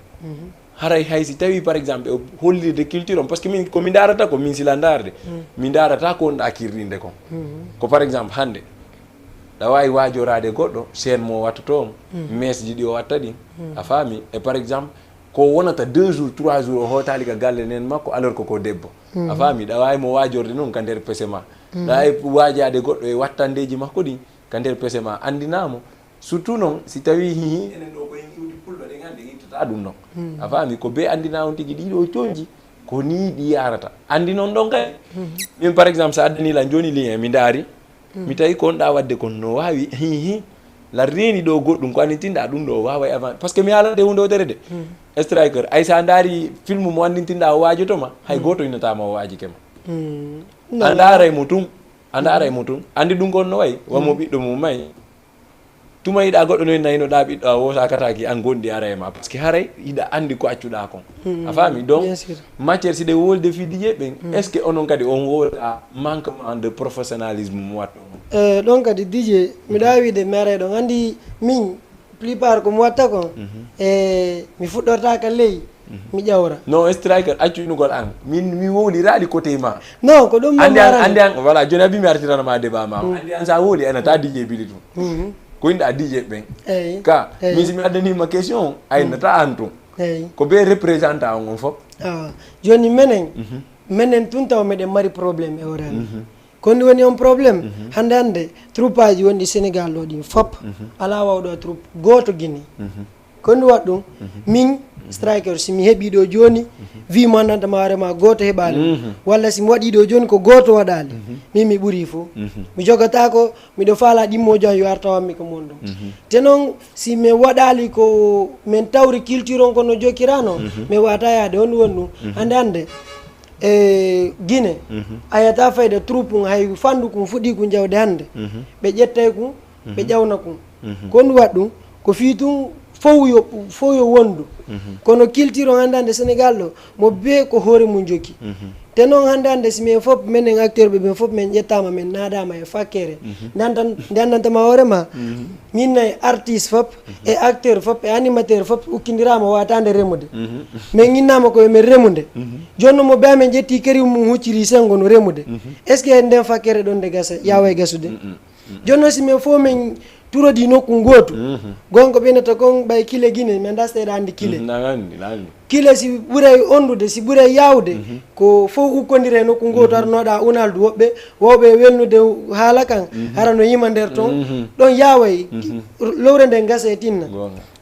haray hay si tawi, par exemple, e hollirde culture on, parce que min, ko mi ndarata ko, min sila ndarde, mi ndarata ko wonɗa kirɗinde kon. Ko par exemple, hannde, ɗa waawi waajoraade goɗɗo, chaîne mo wattoto on, messe ji ɗi o watta ɗin, a faami? E par exemple, ko wonata deux jours, trois jours, o hootaali ka galle nen makko, alors que ko debbo. A faami? Ɗa waawi mo waajorde noon ka nder pese ma. Ɗa waawi waajaade goɗɗo e wattandeeji makko ɗin ka nder pese ma, anndinaa mo. Surtout noon, si tawii hihi, enen ɗo ko en iwdi pullo, ɗen hannde en ittata ɗum noon. A faami? Ko be anndinaa on tigi ɗii ɗoo coñji, ko nii ɗi yaarata. Anndi noon ɗon kay. Min, par exemple, so addanii lan jooni lien, mi ndaari, mi tawi ko wonɗa waɗde kon no waawi, hihi, lan reeni ɗo goɗɗum, ko anndintinɗa ɗum ɗo waaway avant. Parce que mi haalante huunde wotere de. Striker, ay so a ndaari film mo anndintinɗa o waajoto ma, hay gooto innata ma o waajike ma. A ndaaray mo tun, a ndaaray mo tun. Anndi ɗum kon no wayi, wammo ɓiɗɗo mum may. Tuma yiɗa goɗɗo noy nayno ɗa ɓiɗɗo a wosakataki an gonɗi ara e ma, parce que haray yiɗa andi ko accuɗa kon. A faami? Donc, bien sûr, matière si ɗe wolde fi diƴe ɓen, est ce que onon kadi on wolta manquement de professionnalisme mo watto on? Eh, ɗon kadi diƴe miɗa wiide mi aray ɗon andi min plupart ko mi watta kon, e mi fuɗɗortaka ley mi ƴawra. Non, striker, accu inugol an. Min mi wowliraali côté ma. Non, ko ɗum andi an, andi an, voilà, joni abi mi artirana ma débat ma. Andi an sa wowli ana ta diƴe bili ɗum. Ko inda diƴe ɓen. Eyi. Ka, eyi, min si mi addanima question, aynata an tun. Eyi. Ko be représentant on on fop. Awa. Joni menen, menen tun taw meɗen mari problème e hoore amen. Ko ndi woni on problème. Hannde hannde, troupe aji wonɗi Sénégal ɗo ɗin fop, alaa wawɗo troupe gooto Guinée. Ko ndi waɗi ɗum, min, striker, si mi heɓi ɗo jooni, wi mo anndanta ma hoore ma gooto heɓaali. Walla si mi waɗi ɗo jooni ko gooto waɗaali. Min mi ɓuri fof. Mi jogatako, miɗo faala ɗimmojo an yo ar tawanmi ko mon ɗum. Te noon, si min waɗaali ko min tawri culture on kono jokkirano, min wata yaade on won ɗum. Hannde hannde, e Guinée, a yiyata fayda troupe kun, hay fandu kun fuɗi kun jawde hannde. Ɓe ƴettay kun, ɓe ƴawna kun. Ko ɗum waɗi ɗum, ko fii tun fow yo, fow yo wondu. Kono culture on hannde hannde Sénégal ɗo, mo bee ko hoore mum jokki. Te noon hannde hannde si min fof, menen acteur ɓe ɓen fof min ƴettama, min naadama e fakkere. Nde anndan-, nde anndantama hoore ma, min nayi artiste fof, e acteur fof, e animateur fof ukkindirama watande remude. Min innama ko yo min remude. Jooni noon mo bee amen ƴetti keriw mum hucciri sengo no remude. Est ce que nden fakkere ɗon nde gasa, yawa e gasude? Jooni noon si min fof min turodi nokku gootu, gonga ɓe nata kon ɓay kile Guinée, min anda seeɗa andi kile. Kile, kile si ɓuray ondude, si ɓuray yawde, ko fof ukkondire nokku gootu, arnoɗa unaldu woɓɓe, wawɓe e welnude haala kan, hara no yima nder ton. Ɗon yaway, lowre nden gasa e tinna.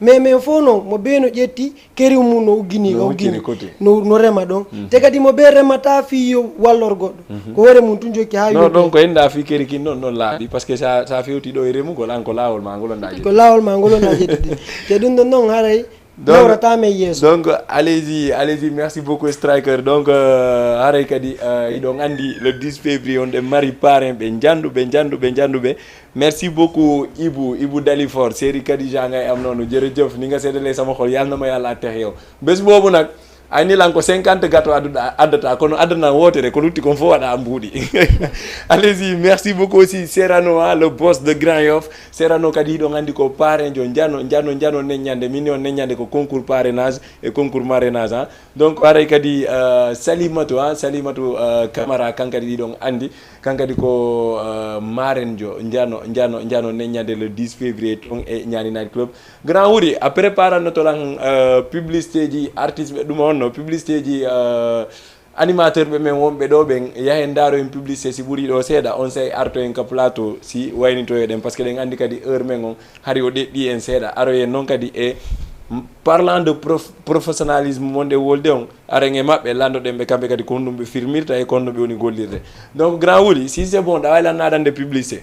Mais, mais fof noon, mo bee no ƴetti, keriw mum no uggini, no uggini, no, no rema ɗon. Te kadi mo bee remata fii yo wallor goɗɗo. Ko hoore mum tun jokki haa. Non, yonti ɗon ko enda fii keri kin non, non laaɓi, parce que sa, sa fewti ɗo e remugol, an ko laawol ma ngol on ɗa ƴetti. Ko laawol ma ngol on ɗa ƴetti. Te ɗum ɗon non haray nawrata men yeeso. Donc, allez-y, allez-y, merci beaucoup, Striker. Donc, euh, haray kadi, euh, iɗon andi le dix février on ɗe mari parrain ɓe njanduɓe, njanduɓe, njanduɓe. Merci beaucoup, Ibou, Ibou Dalifort, Seri Khadija ngay am noonu, jërëjëf, ni nga seddalee sama xol, yàlla na ma yàlla àtteex yow. Bés boobu nag, ay ni lan ko cinquante gâteau adduɗa, addata, kono addana wootere, ko lutti kon fof waɗa am mbuuɗi. Allez-y, merci beaucoup aussi, Serano, hein, le boss de Grand Yoff. Serano kadi hiɗon andi ko parrain jo, njano, njano, njano neññande, min on neññande ko concours parrainage e concours marrainage, hein. Donc, haray kadi, euh, Salimatu, hein, Salimatu, euh, Camara, kan kadi hiɗon andi. Kan kadi ko, euh, marenjo, njano, njano, njano neññande le dix février ton e Ñaani Night Club. Grand Wuri, a préparanno to lan, euh, publicité ji artiste ɓe ɗum on no, publicité ji, euh, animateur ɓe men wonɓe ɗo ɓen, yahen ndaaro en publicité si ɓuri ɗo seeɗa, on say arto en ka plateau si waynitoyo ɗen, parce que ɗen andi kadi heure men on hari o ɗeɗɗi en seeɗa. Aroyen noon kadi e parlant de prof-, professionnalisme mon ɗe wolde on, aren e maɓɓe, landoɗen ɓe kamɓe kadi ko honɗum ɓe firmirta e ko honno ɓe woni gollirde. Donc, Grand Wuri, si c'est bon, ɗa wawi lan naadande publicité.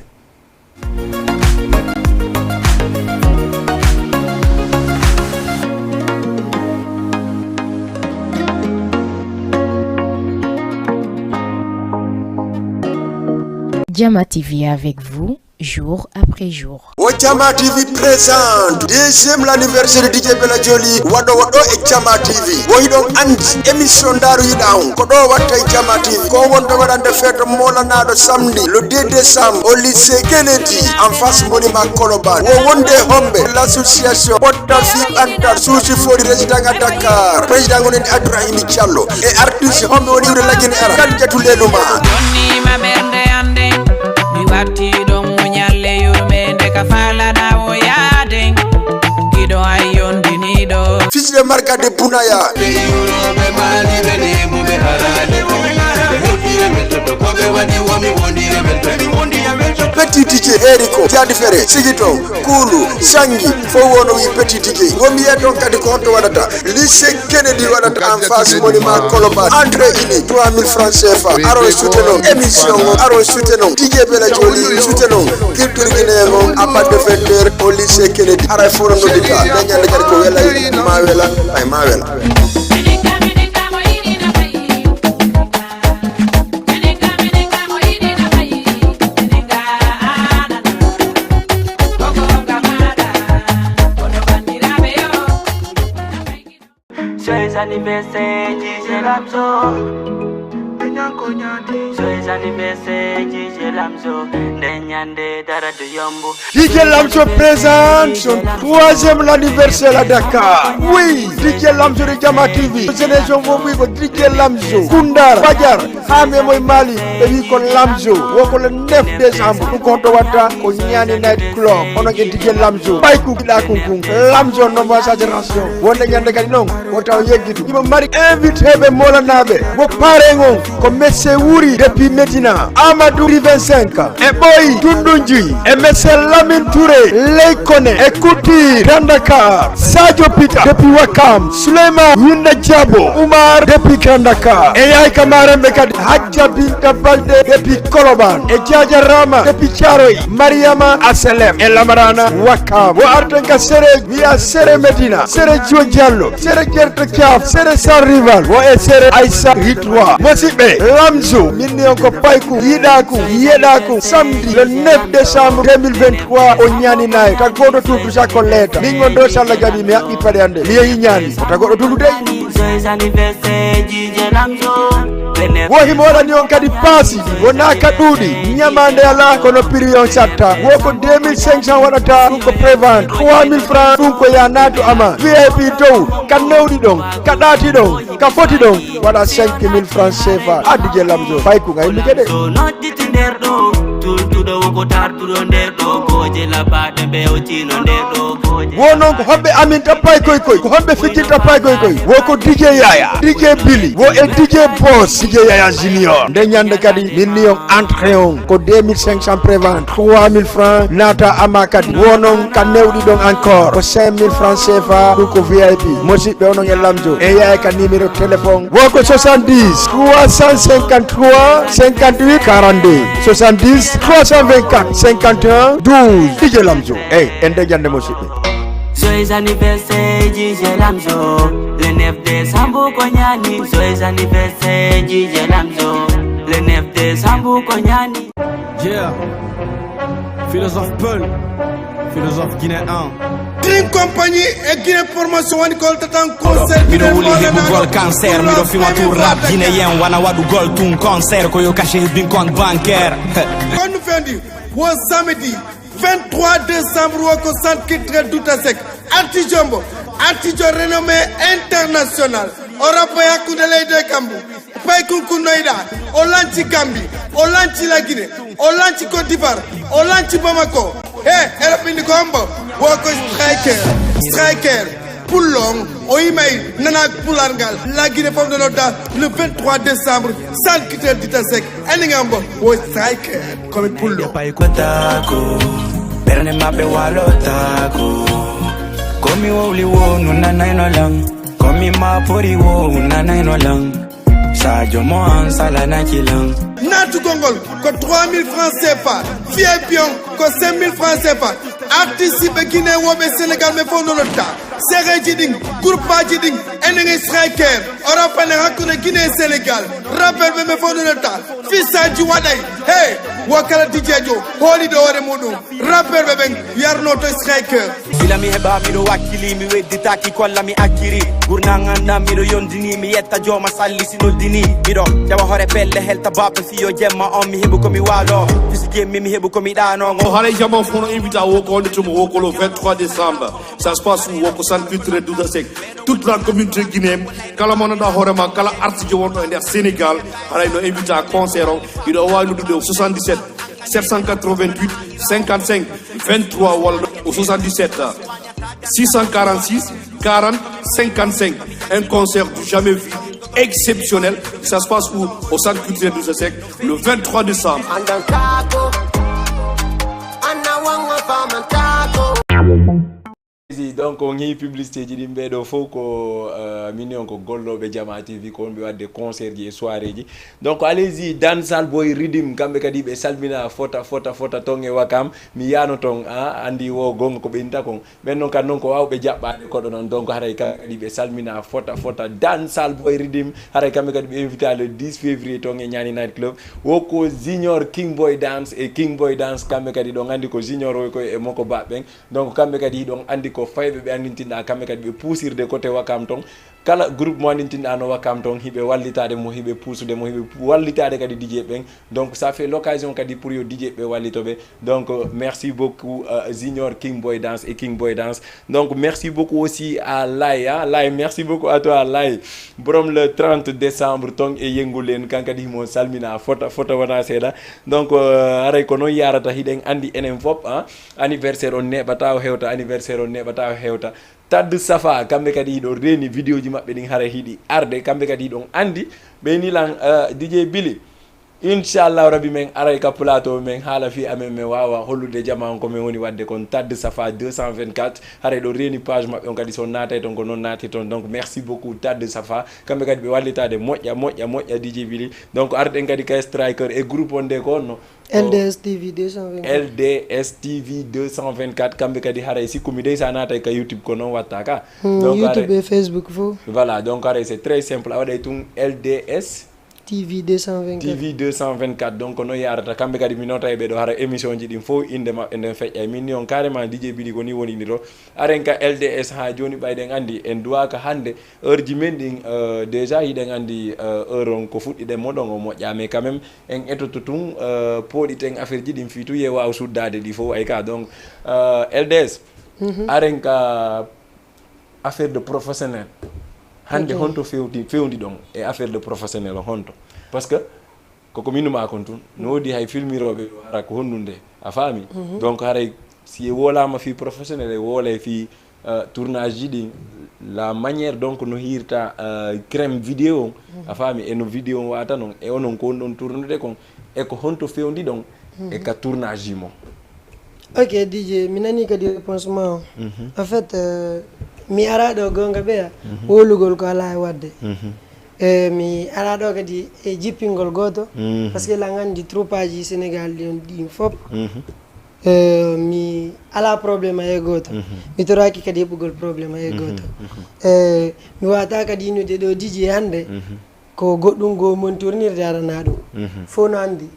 Jama T V avec vous, jour après jour. Wo Jama T V présente deuxième l'anniversaire D J Bella Jolly, waɗo waɗo e Jama T V. Wo hiɗon andi émission Ndaaru Yiɗa on, ko ɗo watta e Jama T V. Ko wonde waɗande feeto molanaɗo samedi le deux décembre au lycée Kennedy en face monument Colobane. Wo wonde homɓe l'association Pottal Fi Ɓantal Suusi Fori résident à Dakar. Président gonɗen Abdourahim Diallo. E artiste homɓe woni iwde lagine ara kan jatu leluma. Jonnima ɓernde ande, mi watti ɗon muñal e yurmende ka falana o yaaden. Giɗo ay yondiniɗo. Fils de Marga de Bunaya. Ɓe yuroɓe maali ɓe nemo ɓe harade. Ɓe hewti e men toto ko ɓe waɗi womi wondi e men toto. Petit D J Eriko, Jadi Fere, Sigito. Kuulu, Sangi, fof wono wi Petit Ticket. Womi yiyat on kadi ko honto waɗata. Lycée Kennedy waɗata en face monument Colobane. Entrée ini trois mille francs C F A. Aron soutenon émission on, aron soutenon D J Bella Jolly, soutenon culture guinéen on à partir de vingt heures au lycée Kennedy. Haray fof no noddita. Nde ñande kadi ko welay, ma wela, ay ma wela. Anniversaire, D J Lamzo. Joyeux anniversaire, D J Lamzo. Nde ñande dara du yomb. D J Lamzo présente son troisième anniversaire à Dakar. Oui, D J Lamzo de Jama T V. Génération Bobo, D J Lamzo. Kundar, Bajar, Hame Moy Mali, et puis ko Lamzo. Woko le neuf décembre, nous comptons Wata, ko Niani Night Club. On a D J Lamzo. Payku, Kila Kunkun. Lamzo, non, moi, sa génération. Wonde ñande kadi non. O taw yeggitu. Imo mari invité ɓe molanaaɓe. Mo pare ngon ko Messe Wuri depuis Medina. Amadou Riven cinq. E ɓoy Tundunji. E Messe Lamine Touré. Ley Kone. E Couture. Grand Dakar. Sadio Pita depuis Wakam. Souleymane Yunda Diabo. Oumar depuis Grand Dakar. E yaay kamaramɓe kadi Hadja Binta Balde depuis Koloban. E Diadia Rama depuis Thiaroye. Mariama Aselem. E Lamarana Wakam. Wo arten ka sere Wiya sere Medina, sere Jio Diallo, sere Jerto Thiaf, sere San Rival, wo e sere Aïssa Ritwa. Mosiɓɓe, Lamzo, min ni on ko payku, yiɗaku, yeɗaku, samedi le neuf décembre deux mille vingt-trois, o ñaani nayi, ka goto tutu sa ko leeta. Min on ɗo salla jaɓi mi haɓɓi paɗe ande, mi yehi ñaani, ko ta goɗɗo tutu dey. Joyeux anniversaire, D J Lamzo. Wo himo waɗani on kadi paasi, wona ka ɗuuɗi, ñamaande alaa, kono prix on satta. Wo ko deux mille cinq cents waɗata, ɗum ko prévente, trois mille francs, ɗum ko ya naatu ama. V I P dow, ka newɗi ɗon, ka ɗaati ɗon, ka foti ɗon, waɗa cinq mille francs C F A. A D J Lamzo, fay ko ngay mike de. So nodditi nder ɗo, tultuɗo wo ko tarduɗo nder ɗo, gooje laɓaaɗe ɓe o tino nder ɗo, gooje. Wo noon ko homɓe amin tappay koy koy, ko homɓe fijjinta pay koy koy. Wo ko D J Yaya, D J Billy, wo e D J Boss, D J Yaya Junior. Nde ñande kadi min ni on entrée on ko deux mille cinq cents prévente, trois mille francs naata ama kadi. Wo noon ka newɗi ɗon encore ko cinq mille francs C F A, ɗum ko V I P. Mosiɓɓe onon e Lamzo e Yaya ka numéro téléphone. Wo ko soixante-dix, trois cent cinquante-trois, cinquante-huit, quarante-deux. Soixante-dix, trois cent vingt-quatre, cinquante et un, douze. D J Lamzo. Ey, en de jande mo siɓɓe. Joyeux anniversaire, D J Lamzo. Le neuf décembre, ko ñaani. Joyeux anniversaire, D J Lamzo. Le neuf décembre, ko ñaani. Yeah. Philosophe Peul. Philosophe guinéen. Dream Company e Guinée Promotion woni ko holtatan concert. Miɗo wuli heɓugol cancer, miɗo fiwa tour rap guinéen, wana waɗugol tun concert, ko yo caché bin compte bancaire. Kon no fendi wo samedi vingt-trois décembre wo ko centre culturel Douta Seck. Artijo mbo, artijo renommé international. O rappo e hakkunde leydi e kammu. Pay kunkunnoyɗa, o lanci Gambi, o lanci La Guinée, o lanci Côte d'Ivoire, o lanci Bamako. He, eɗo ɓindi ko hombo? Wo ko striker, striker. Pullo on, o yimay nana pular ngal. La Guinée fof no nodda le vingt-trois décembre, centre culturel Douta Seck. Enen ngambo wo striker, komi pullo. Pay kotako, ɓerne maɓɓe walotako. Komi wowli wo nunanayno lan, komi mapori wo nunanayno lan. Sadio mo an salanaki lan. Naatugol ngol ko trois mille francs C F A, V I P on ko cinq mille francs C F A. Artiste ɓe Guinée woɓe Sénégal ɓe fof no lotta. Sereji ɗin, groupe aji ɗin, enen e striker. O rappane hakkunde Guinée e Sénégal. Rappel ɓe ɓe fof no lotta. Fisaji waɗay. Hey, wo kala D J jo hooliɗo hoore muɗum. Rappeur ɓe ɓen yarnoto striker. Gila mi heɓa miɗo wakkili, mi wedditaki kolla mi acciri. Gurna nganda miɗo yondini, mi yetta jooma salli si noddini. Miɗo jawa hore pelle helta baɓe fiyo jemma on, mi heɓu ko mi walo. Fisi jemmi mi heɓu ko mi ɗano. O haray jama fof no invita wo ko wonde tuma wo ko le vingt-trois décembre. Ça se passe où? Wo ko centre culturel Douta Seck. Toute la communauté guinéenne, kala mo nanda hoorema, kala artijo wonɗo e nder Sénégal, haray no invita concert o. Hiɗo wawi noddude o soixante-dix-sept sept cent quatre-vingt-huit cinquante-cinq vingt-trois walla au soixante-dix-sept six cent quarante-six quarante cinquante-cinq. Un concert du jamais vu, exceptionnel. Ça se passe où? Au centre culturel Douta Seck, le vingt-trois décembre. Andan kako, anna wanga faman kako. Si, donc on heewi publicité ji ɗin, ɓeɗo fof ko euh, min on ko golloɓe Jama T V, ko on ɓe wadde concert ji e soirée ji. Donc allez-y, Dancehall Boy Riddim, kamɓe kadi ɓe salmina fota fota fota ton e Wakam. Mi yano ton, a andi wo gonga ko ɓe inta kon. Ɓen non kan non ko wawɓe jaɓɓade koɗo non. Donc haray kamɓe kadi ɓe salmina fota fota, Dancehall Boy Riddim. Haray kamɓe kadi ɓe invita le dix février ton e Ñaani Night Club. Wo ko Junior King Boy Dance e King Boy Dance, kamɓe kadi ɗon andi ko Junior woy koy e Moko Ba ɓen. Donc kamɓe kadi hiɗon andi ko Fayɓe ɓe anndintinɗa kamɓe kadi ɓe puusirde côté Wakam toon. Kala groupe mo anndintinɗa no Wakam toon, hiɓe wallitaade mo, hiɓe puusude mo, hiɓe pu- wallitaade kadi D J ɓen. Donc ça fait l'occasion kadi pour yo D J ɓe wallito ɓe. Donc euh, merci beaucoup euh, Junior, King Boy Dance et King Boy Dance. Donc merci beaucoup aussi à Lay, hein. Lay, merci beaucoup à toi Lay. Borom le trente décembre toon e Yengulen, kan kadi himo salmina fota fota wona seeɗa. Donc euh, haray ko noon yarata, hiɗen anndi enen fof, hein. Anniversaire on neeɓata o hewta, anniversaire on neeɓata o hewta. Tadde Safa, kamɓe kadi hiɗon reeni vidéo ji maɓɓe ɗin, haray hiɗi arde, kamɓe kadi hiɗon anndi. Ɓe ni lan euh, D J Billy, inchallahu rabbi, men aray ka plateau, men haala fii amen, men waawa hollude jama on ko men woni waɗde kon. Tadde Safa deux cent vingt-quatre, haray ɗo reeni page maɓɓe on kadi, so naatay toon ko noon naati toon. Donc merci beaucoup Tadde Safa, kamɓe kadi ɓe wallitaade moƴƴa moƴƴa moƴƴa, D J Billy. Donc arɗen kadi ka Striker e groupe on nde ko onno L D S T V deux cent vingt-quatre. L D S T V deux cent vingt-quatre, kamɓe kadi haray sikku mi dey sa naatay ka YouTube ko noon watta ka. Hmm, donc YouTube haray, e Facebook fof. Voilà, donc haray c'est très simple, a waɗay tun L D S T V deux cent vingt-quatre. T V deux cent vingt-quatre, donc ko noon yarata. Kamɓe kadi mi notay ɓe ɗo, hara émission ji ɗin fof innde maɓɓe nden feƴƴay. Min ni on carrément D J Billy ko ni woni ni ɗo. Aren ka L D S ha jooni ɓayɗen anndi en duwaka hannde heure ji men ɗin euh, déjà hiɗen anndi euh, heure on ko fuɗɗiɗen mo ɗon o moƴƴa, mais quand même en etoto tun euh, pooɗiten affaire ji ɗin fii tun ye waaw suddaade ɗi fof ay ka. Donc euh, L D S, aren ka affaire de professionnel hannde, ok, honto fewti fewndi ɗon e affaire de professionnel o honto? Parce que koko minuma kon tun no woodi hay filmirooɓe hara ko honnunde, a faami? Donc haray si e woolama fii professionnel e woolay fii euh, tournage ji ɗin, la manière donc no hirta euh, crème vidéo on, a faami, e no vidéo on wata non e onon ko on ɗon tournude kon, e ko honto fewndi ɗon e ka tournage ji mon? Ok, D J, mi nani kadi réponse ma o. En fait euh, mi ara ɗo gonga ɓeya wolugol ko ala e wadde. E mi ara ɗo kadi e jippingol gooto, parce que lan anndi troupaji Sénégal ɗin ɗin fof. Eh, mi ala problème e gooto. Mi toraki kadi heɓugol problème e gooto. Eh, mi wata kadi innude ɗo D J hannde ko goɗɗum goo mon tournirde arana ɗum. Fof no anndi.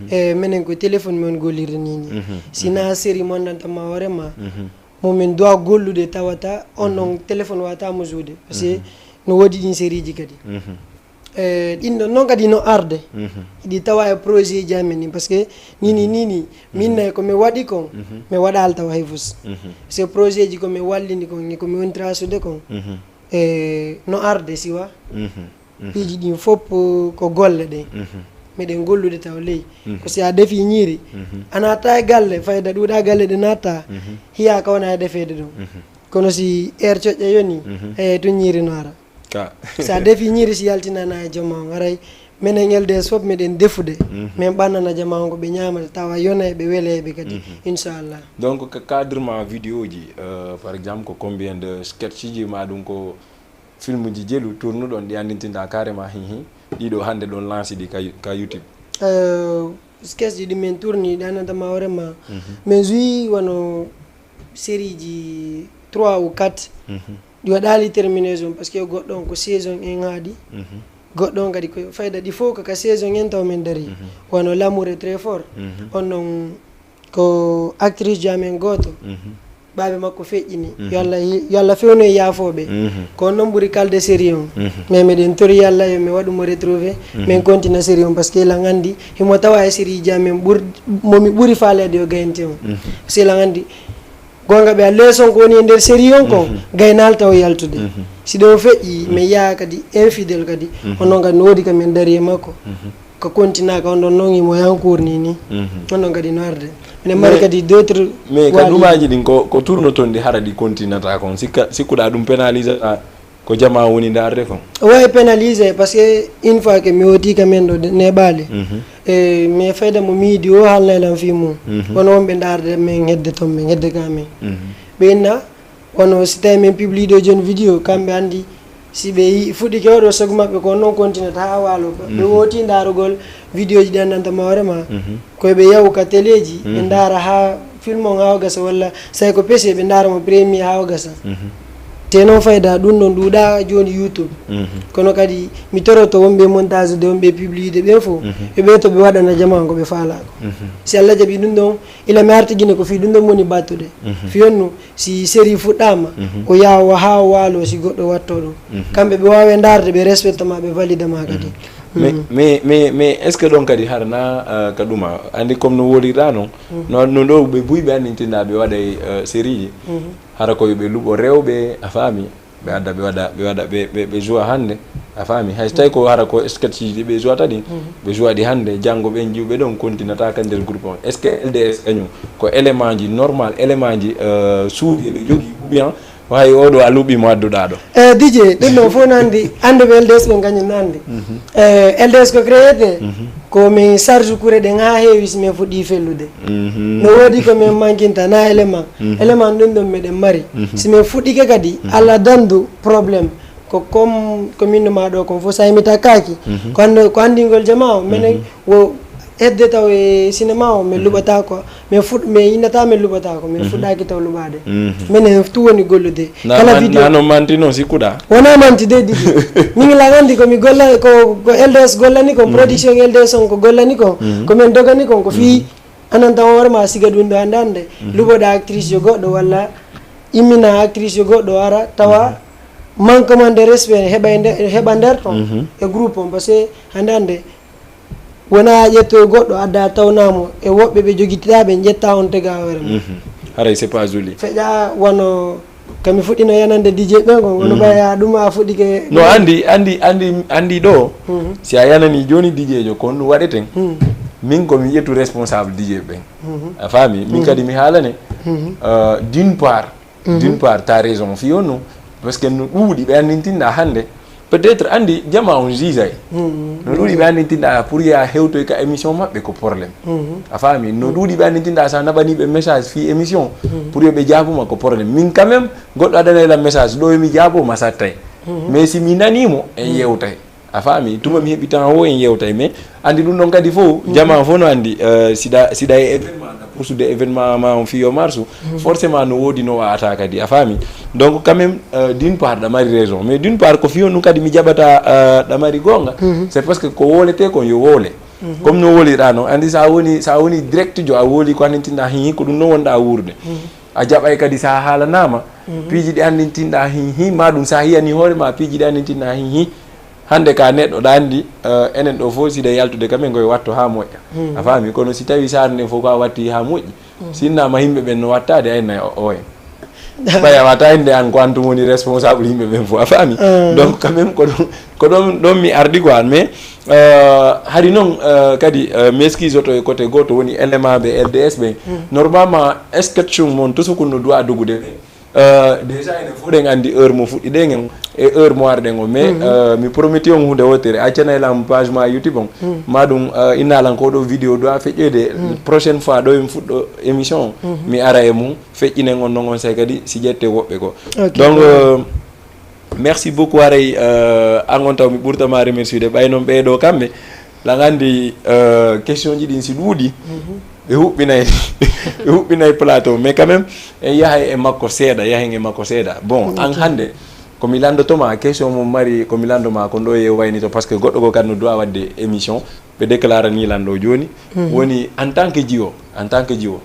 Eh, menen ko téléphone mon gollirde ni ni. Sina série mon danta ma hoore ma, mo min doit gollude tawata on ɗon téléphone wata mo joude, parce que no woodi ɗin série ji kadi. Eh, ɗin ɗon noon kadi no arde. Ɗi tawa e projet ji amen ɗin, parce que nini nini min nayi ko mi waɗi kon, mi waɗal tawa hay fus. Parce que projet ji ko mi wallini kon e ko mi wontira sude kon, eh, no arde siwa. Piiji ɗin fof ko golle ɗen. Meɗen gollude taw ley. Ko si a defi ñiiri, a natta e galle, fayda ɗuuɗa galle ɗe natta, hiya ka wona e defeede ɗum. Kono si heure coƴƴa yoni, eh, tun ñiiri no ara. Ka. Si a defi ñiiri si yaltinana e jama on, haray menen L D S fof meɗen defude. Min ɓannana jama on ko ɓe ñamata, tawa yona e ɓe wele e ɓe kadi, inchallah. Donc, ka cadre ma vidéo ji, euh, par exemple, ko combien de sketch ji ma ɗum ko film ji jelu tournuɗon ɗi anndintinɗa carrément, hi, hi, ɗiɗo hannde ɗon lanci ɗi ka, ka YouTube? Euh, sketch ji ɗi min tourni, ɗi anndanta ma hoore ma. Min joué wano série ji trois ou quatre. Ɗi waɗali terminaison, parce que goɗɗo on ko saison en haaɗi. Goɗɗo on kadi ko fayda, ɗi fof ko ka saison en taw min dari. Wano L'amour est très fort. On non ko actrice ji amen gooto. Baabe makko feƴƴini. Yo Allah, yo Allah fewnu e yaafooɓe. Ko on non ɓuri kalde série on. Mais meɗen tori Allah yo mi waɗu mo retrouvé. Min continue série on, parce que lan anndi himo tawa e série ji amen ɓur-, mo mi ɓuri faaleede yo gayante on. Parce que lan anndi gonga ɓe a leçon ko woni e nder série on kon, gaynal taw yaltude. Si ɗo feƴƴi, mi yaha kadi infidèle kadi. On non kadi no woodi kam en dari e makko. Ko continue ka on ɗon non imo yankour ni ni. On ɗon kadi no arde. Minen mari kadi d'autres. Mais ka dumaji ɗin ko, ko tournoton ɗi hara ɗi continuata kon. Sikka, sikkuɗa ɗum pénalisata ko jama woni darde kon? Wawi pénalisé, parce que une fois que mi oti ka men ɗo neɓali. E mais fayda mo mi yiɗi o haalnay lan fii mum. Kono wonɓe darde men hedde ton, men hedde ka men. Ɓe inna Kono si tawi min publie ɗo jooni vidéo, kamɓe anndi si ɓe yi-, fuɗɗike oɗo sogu maɓɓe ko non continue ta haa waalo. Ɓe wooti ndaarugol vidéo ji ɗi anndanta ma hoore ma. Ko ɓe yahu ka télé ji, ɓe ndaara haa film on haa o gasa, walla so tawi ko P C ɓe ndaara mo premier haa o gasa. Te noon fayda ɗum ɗon ɗuuɗa jooni YouTube. Kono kadi mi toroto wonɓe montage de wonɓe publicité ɓen fof, ɓe ɓe to ɓe waɗana jamaa ko ɓe faala ko. Si Allah jaɓi ɗum ɗon, ila mi arti Gine ko fii ɗum ɗon woni battude. Fii on no, si série fuɗɗaama, o yaha haa waalo si goɗɗo watto ɗum. Kamɓe ɓe waawe ndaarde, ɓe respecte ma, ɓe valide ma kadi. Mais, mais, mais, mais est-ce que ɗon kadi hara na, euh, ka ɗuma? Andi comme no wolirɗa non, no, no ɗo ɓe buy ɓe anndintinɗa ɓe waɗay, euh, série ji. Hara ko yo ɓe luɓo rewɓe, a faami? Ɓe adda, ɓe waɗa, ɓe waɗa, ɓe, ɓe, ɓe joua hannde, a faami? Hay so tawi ko hara ko sketch ji ɓe jouata ɗin, ɓe joua ɗi hannde, janngo ɓen jiwɓe ɗon continue ta ka nder groupe on. Est-ce que L D S kañum ko élément ji normal, élément ji, euh, suuɗi ɓe jogii, ou bien hay oɗo a luɓi mo adduɗa ɗo? Eh, D J, ɗum ɗon fof no anndi, annduɓe L D S ɓen kañum no anndi. Eh, L D S ko créé te, ko min charge kure ɗen haa heewi si min fuɗɗi fellude. No woodi ko min mankinta, na élément. Élément ɗum ɗon meɗen mari. Si min fuɗɗike kadi, Allah dandu problème. Ko comme ko min no ma ɗo kon fof, so mi takkaaki, ko anndo-, ko anndingol jamaa o, minen wo hedde taw e cinéma o, min luɓataako, min fuɗ-, min innata min luɓataako, min fuɗɗaaki taw luɓaade. Minen tout woni gollude. Na Kala man-, vidéo na no manti noon sikkuɗa? Wona manti de, D J. Min la anndi ko mi golla, ko, ko L D S gollani kon, production L D S on ko gollani kon, ko min dogani kon, ko fii anan tan hoore ma siga ɗum ɗo hannde hannde. Luɓoɗa actrice yo goɗɗo walla immina actrice yo goɗɗo ara tawa manquement de respect heɓa e nde-, heɓa nder ton e groupe on, parce que hannde hannde wona ƴetto goɗɗo adda tawnamo e woɓɓe ɓe jogitiɗa ɓe ƴetta on tega hoore mum. Haray c'est pas joli. Feƴa wano kami fuɗɗino yanande D J ɓen kon, kono ɓaya ɗum a fuɗɗike. No, andi, andi, andi, andi ɗo, si a yanani joni D J jo kon ɗum waɗeten, min ko mi ƴettu responsable D J ɓen. A faami? Min kadi mi haalane, euh, d'une part, d'une part, t'as raison, fii on no, parce que no ɗuuɗi ɓe anndintinɗa hannde, peut-être, anndi, jama on jijay. No ɗuuɗi ɓe anndintinɗa pour ya hewtoy ka émission maɓɓe ko problème. A faami? No ɗuuɗi ɓe anndintinɗa sa naɓaniɓe message fii émission pour yo ɓe jaabuma ko problème. Min quand même, goɗɗo adanay lan message ɗo, yo mi jaabo ma sattay. Mais si mi nanimo, en yewtay. A faami? Tuma mi heɓi temps o en yewtay, mais anndi ɗum ɗon kadi fof, jama fof no anndi, euh, siɗa, siɗa e événement, na poursude événement ma on fii yo marsu, forcément no woodi no wa'ata kadi, a faami? Donc quand même, euh, d'une part, ɗa mari raison, mais d'une part, ko fii on ɗum kadi mi jaɓata, euh, ɗa mari goonga, c'est parce que ko wolete kon yo wole. Comme no woliɗa noon, anndi sa woni, sa woni direct jo, a woli ko anndintinɗa, hi, hi, ko ɗum noon wonɗa wuurde. A jaɓay kadi sa haalanama, piiji ɗi anndintinɗa, hi, hi, ma ɗum sa hiyani hoore ma, piiji ɗi anndintinɗa, hi, hi. Hannde ka neɗɗo ɗa anndi, euh, enen ɗo fof siɗa yaltude kam en koye watto haa moƴƴa. A faami? Kono si tawi saare nden fof ko a watti haa moƴƴi, sinnama yimɓe ɓen no wattade, ay nay o, oye. Ɓay a wata innde an ko an tun woni responsable yimɓe ɓen fof, a faami? Donc quand même ko ɗum, ko ɗum, ɗum mi ardi quoi, mais, euh, hari noon, euh, kadi, euh, mi excuse oto e côté gooto woni élément ɓe L D S ɓen. Normalement, sketch mon to sukun no duwa dogude ɓe. Euh, déjà enen fof ɗen anndi heure mo fuɗɗiɗen en e heure mo arɗen o, mais, euh, mi prometti on huunde wootere, accanay lam page ma YouTube on, ma ɗum, euh, inna lan ko ɗo vidéo duwa feƴƴoyde, prochaine fois ɗo en fuɗɗo émission on, mi ara e mum, feƴƴinen on non on say kadi si ƴette woɓɓe goo. Ok, donc, euh, merci beaucoup, haray, euh, an on taw mi ɓurta ma remerciude, ɓay noon ɓee ɗoo kamɓe, lan anndi, euh, question ji ɗin si ɗuuɗi, ɓe huɓɓinay, ɓe huɓɓinay plateau, mais quand même, en yahay e makko seeɗa, yahen e makko seeɗa. Bon, an hannde, ko mi lanndotoma, question mo mari, ko mi lanndoma, ko ɗo ye waynito, parce que goɗɗo goo kadi no duwa waɗde émission, ɓe déclarani lan ɗo jooni, woni en tant que jiwo, en tant que jiwo,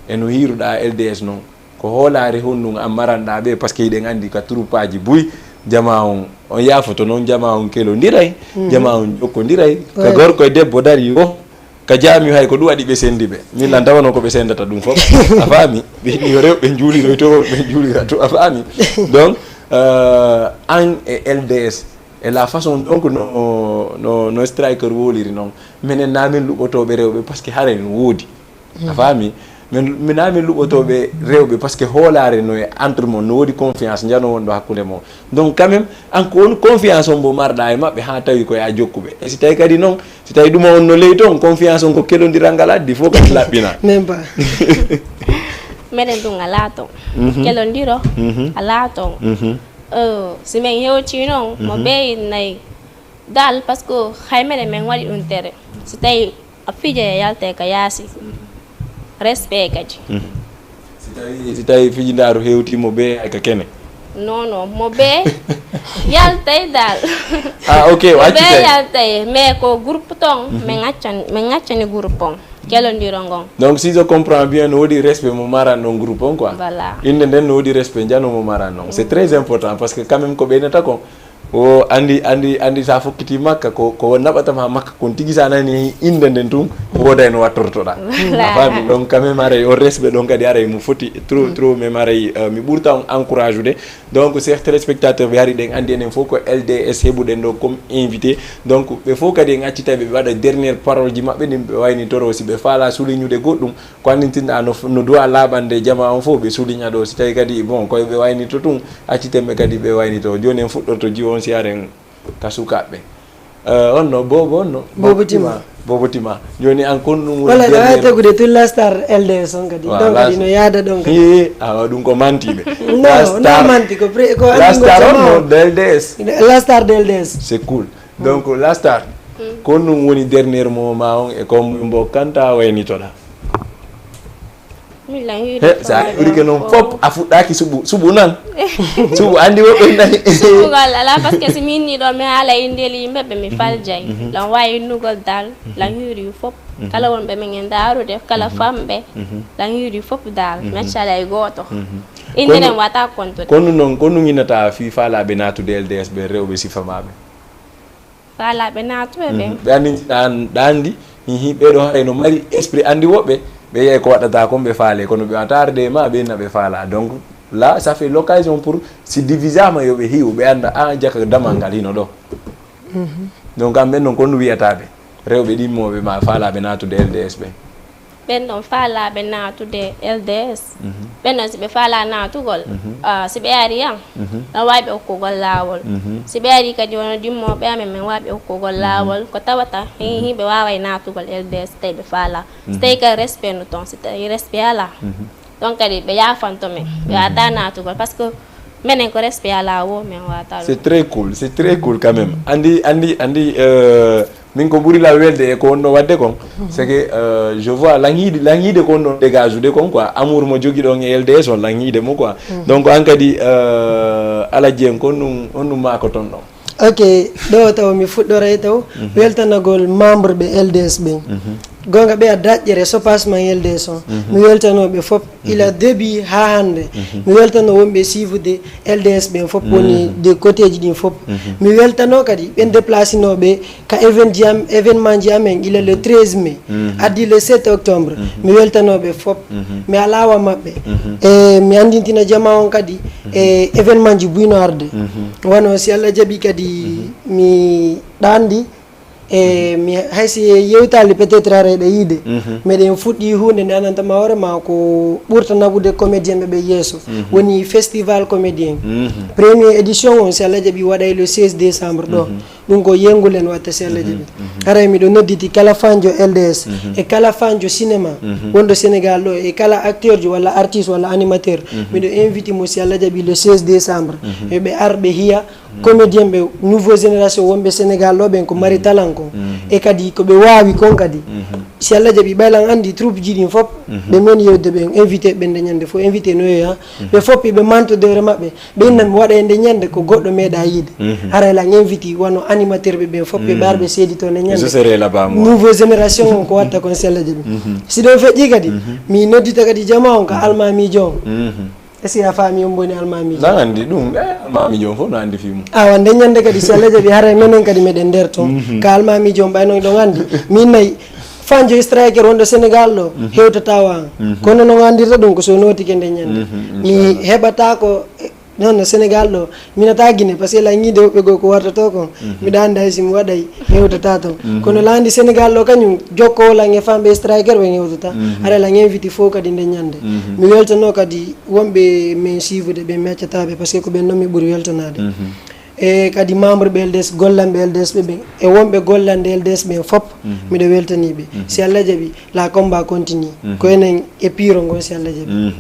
e no hiiruɗa L D S noon, ko hoolaare honɗum an maranɗa ɓe, parce que hiɗen anndi ka troupe aji buy, jama on, on yaafoto noon, jama on kelondiray, jama on jokkondiray, ka gorko e debbo dari o, ka jaami hay ko ɗum waɗi ɓe sendi ɓe. Min lan tawano ko ɓe sendata ɗum fof. A faami? Ɓe inni yo rewɓe njuuliroy to, worɓe njuulira to, a faami? Donc, euh, an e L D S, e la façon donc no, no, no striker woliri noon, minen na min luɓotooɓe rewɓe, parce que hara en woodi. A faami? Min, min na min luɓotooɓe rewɓe, parce que hoolaare no e entre mon, no woodi confiance njano wonɗo hakkunde mon. Donc quand même, an ko on confiance on mbo marɗa e maɓɓe haa tawi ko ya jokkuɓe. E si tawi kadi noon, si tawi ɗuma on no ley toon, confiance on ko kelondiral ngal addi, fof kadi laɓɓina. Même pas. Meɗen ɗum alaa toon. Kelondiro alaa toon. Euh, si min hewtii noon, mo ɓeynay dal, parce que hay meɗen min waɗi ɗum tere. Si tawi a fija e yalte ka yaasi, respect kadi. Si tawi, si tawi fijindaaru hewtii mo ɓe ay ka kene. Non, non, mo be yaltay dal. Ah, ok, Mo be waccitay. Yaltay, mais ko groupe ton, mais ngaccan, mais ngaccani groupe on. Kelondiro ngon. Donc, si je comprends bien, no woodi respect mo maran non groupe on, quoi. Voilà. Innde nden no woodi respect njano mo maran non. C'est très important parce que quand même ko ɓeynata kon. O andi andi andi sa fokkiti makka ko ko naɓata ma makka kon tigi sa nani innde nden tun ko woodayno wattortoɗa. Voilà. A faami? Donc quand même aray o respect ɗon kadi aray mo foti trop trop même aray euh, mi ɓurta on encourage ude. Donc chers téléspectateurs ɓe hari ɗen andi enen fof ko L D S heɓuɗen ɗo comme invité. Donc ɓe fof kadi en accitay ɓe ɓe waɗa dernière parole ji maɓɓe ɗin ɓe wayni toro si ɓe faala soulignude goɗɗum ko anndintinɗa no no duwa laaɓande jama on fof ɓe souligna ɗo si tawi kadi bon koye ɓe waynito tun. Acciten ɓe kadi ɓe waynito. Jooni en fuɗɗorto jiwo on si haren ka sukaaɓe. Euh, on no boobo on no Boobo Tima. Boobo Tima. Jooni an kon ɗum woni Wala ɗo dernier- wawi tagude tun lastar L D S on kadi Voilà, donc kadi las- no yaada ɗon kadi. Hii, awa ɗum ko mantiɓe. Non, non manti ko pre- ko anndi Lastar ngol on jama no on. L D S. Lastar de L D S. C'est cool. Donc lastar kon ɗum woni dernier moment ma on e kon mbo kanta waynitoɗa. Min lan hiiri He, sa ɓurike noon fop a fuɗɗaki suɓu suɓu nan. Suɓu andi woɓɓe nayi. Suɓugol ala parce que si min ni ɗo mi haala indeli yimɓe ɓe mi faljay lan wawi innugol dal lan hiiri fop kala wonɓe min e ndarude kala famɓe lan hiiri fop dal mi accala e gooto. Inde nden wata kontude. Konnu noon konnu ginata fi faalaɓe natude L D S ɓe rewɓe sifa maɓe. Faalaɓe natuɓe ɓen. Ɓe andi ɗan ɗandi hihi ɓeɗo haray no mari esprit andi woɓɓe ɓe yiyay ko waɗata kon ɓe faale kono ɓe wata arde e ma ɓe na ɓe faala donc là ça fait l'occasion pour si divisama yo ɓe hiw ɓe anda a jaka damal ngal hino ɗo. Donc an ɓen noon konnu wiyataɓe rewɓe ɗimmoɓe ma faalaɓe natude L D S ɓen. Ɓen ɗon faalaɓe natude L D S ɓen ɗon si ɓe faala natugol ah, si ɓe ari an no wawi ɓe okkugol lawol. Si ɓe ari kadi wono dimmoɓe amen min wawi ɓe okkugol lawol ko tawata hihi ɓe waway natugol L D S tawi ɓe faala. Si tawi ka respect no ton si tawi respect ala ɗon kadi ɓe yafanto men ɓe wata natugol par ce que menen ko respect ala wo men wata. C'est très cool, c'est très cool quand même. Andi andi andi euh, min ko ɓuri la welde e ko wonno wadde kon c'est que euh, je vois langiide langiide ko wonno dégage ude kon quoi amour mo jogi ɗon e L D S on langiide mo quoi. Donc an kadi euh, alaji en kon ɗum on ɗum mako ton ɗon. Ok, ɗo taw mi fuɗɗoray taw weltanagol membre ɓe L D S ɓen. Gonga ɓe a daƴƴere sopasman L D S on mi weltanoɓe fop ila début ha hande. Mi weltano wonɓe suivude L D S ɓen fop woni de côté ji ɗin fop. Mi weltano kadi ɓen déplacinoɓe ka événement ji amen ila le treize mai addi le sept octobre. Mi weltanoɓe fop mi alawa maɓɓe. E mi andintina jama on kadi e événement ji buyno arde. Wano si Allah jaɓi kadi mi ɗandi e mi haysi yewtali peut-être ara eɗa yiide. Meɗen fuɗɗi hunde nde anantama hoore ma ko ɓurta naɓude comédien ɓe ɓe yeeso. Woni festival comédien premier édition on si Allah jaɓi waɗay le seize décembre ɗo. Ɗum ko yengulen watta si Allah jaɓi. Haray miɗo nodditi kala fanjo L D S e kala fanjo cinéma wonɗo Sénégal ɗo e kala acteur jo walla artiste walla animateur. Miɗo inviti mo si Allah jaɓi le seize décembre. Yo ɓe ar ɓe hiya comédien ɓe nouveau génération wonɓe Sénégal ɗo ɓen ko mari talan kon e kadi ko ɓe wawi kon kadi. Si Allah jaɓi ɓaylan andi troupe ji ɗin fop ɓe men yewde ɓen invité ɓen nde ñande fof invité no yeeya. Ɓe fop ɓe mantodore maɓɓe ɓe innami waɗa e nde ñande ko goɗɗo meeɗa yiide. Haray lan inviti wano animateur ɓe ɓen fop ɓe ɓarɓe seedi to nde ñande. Nouveau génération on ko watta kon si Allah jaɓi. Si ɗon feƴƴi kadi mi noddita kadi jama on ka almamijo on. Est-ce que a faami on boni almamijo? Nan andi ɗum e almamijo on fof no andi fii mum. Awa nde ñande kadi si Allah jaɓi haray menen kadi meɗen nder ton ka almamijo on ɓayno ɗon andi min nayi fanjo striker wonɗo Sénégal ɗo hewtata wa an. Kono non andirta ɗum ko so notike nde ñande mi heɓata ko non no Sénégal ɗo minata Guinée parce que lanñiide woɓɓe goo ko wartoto kon. Miɗa andi hay si mi waɗay hewtata ton kono landi Sénégal ɗo kañum jokkowo lan e famɓe striker ɓen hewtata. Haray lan inviti fof kadi nde ñande mi weltano kadi wonɓe min suivude ɓe mi accataɓe parce que ko ɓen noon mi ɓuri weltanade. E kadi membre ɓe L D S gollanɓe L D S ɓe ɓen e wonɓe gollanɓe L D S ɓen fop miɗo weltaniɓe. Si Allah jaɓi la combat continue ko enen e piro ngon si Allah jaɓi.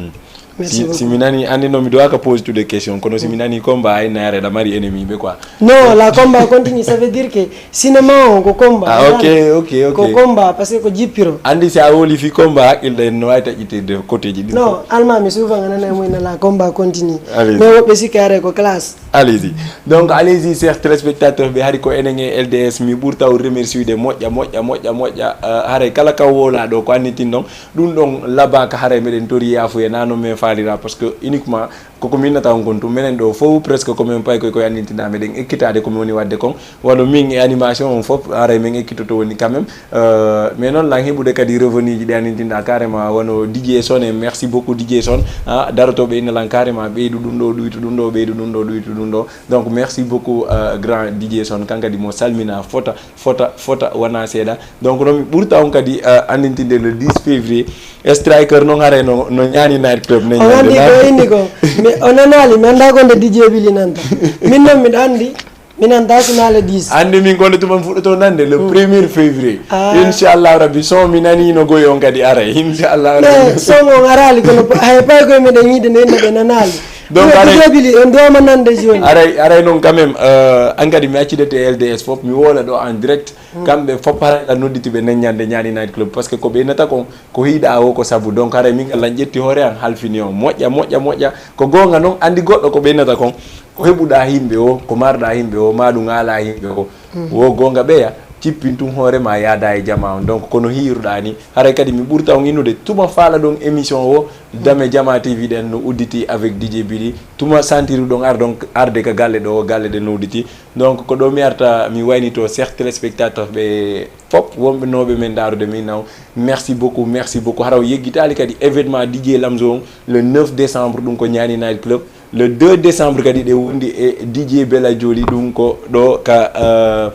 Merci Si, beaucoup. Si mi nani, andi non, mi doit ka pose toutes les questions. Kono si mi nani combat, ay naare da mari ennemi be quoi. Non, la combat continue, ça veut dire que cinéma on ko combat. Ah, ok, ok, ok. Ko combat parce que ko jippiro. Andi si a woli fi combat, il de no ay ta ite de côté ji. Non, almaami souvent nga nana mo ina la combat continue. Allez. Mais woɓɓe sikki are ko classe. Allez-y. Donc, allez-y, chers téléspectateurs, ɓe hari ko enen e L D S, mi ɓurta o remercier de moƴƴa, moƴƴa, moƴƴa, moƴƴa. Euh, haray kala ka wola ɗo ko annitin ɗon, ɗum ɗon labaka haray meɗen tori yafuye nano men falira parce que uniquement koko minnata on kon tum menen ɗo fof presque ko min pay koy koye annintina meɗen ekkitade ko min woni wadde kon wano min e animation on fof haray min ekkitoto woni quand même. Euh, mais noon lan heɓude kadi revenu ji ɗi annintinɗa carrément wano DJ Son en, merci beaucoup DJ Son. Ah, darotoɓe ina lan carrément ɓeydu ɗum ɗo ɗuytu ɗum ɗo ɓeydu ɗum ɗo ɗuytu ɗum ɗo. Donc merci beaucoup, euh, grand DJ Son, kan kadi mo salmina fota fota fota wona seeɗa. Donc non mi ɓurta on kadi, euh, anndintinde le dix février. Striker noon haray no, no ñaani night club ne O andi ñande ko na- inni ko. Mi o nanaali mi annda ko nde DJ Billy nanta. Min noon miɗo andi mi nanta sinaale dix. Anndi min ko nde tuma fuɗɗoto nande le premier février. Ah. Inchallah rabbi son mi nani no goyi on kadi aray inchallah Mais rabbi. Son on araali kono hay pay koye meɗen yiide nde inna ɓe nanaali. Donc, Ɗum aray- DJ Billy en duwama nande joni. Aray aray noon quand même, euh, an kadi mi accide te L D S fof mi wola ɗo en direct. Kamɓe fof haray la nodditi ɓe nen ñande ñaani night club parce que ko ɓe innata kon ko hiiɗa o ko sabu donc haray min kala ƴetti hoore an halfini on moƴƴa moƴƴa moƴƴa. Ko goonga noon anndi goɗɗo ko ɓe innata kon ko heɓuɗa yimɓe o ko marɗa yimɓe o ma ɗum ala yimɓe o. Wo goonga ɓeya cippin tun hoore ma yaada e jama on donc kono hiiruɗa ni. Haray kadi mi ɓurta on innude tuma faala ɗon émission o dame jama TV ɗen no udditi avec DJ Billy. Tuma santiru ɗon ar donc arde ka galle ɗo galle ɗen no udditi. Donc ko ɗo mi arta mi waynito chers téléspectateurs ɓe fop wonɓe noɓe men ndarude min naw. Merci beaucoup, merci beaucoup. Hara o yeggitali kadi événement DJ Lamzo on le neuf décembre, ɗum ko Ñaani Night Club. Le deux décembre kadi ɗe wondi e DJ Bella Joli, ɗum ko ɗo ka, euh,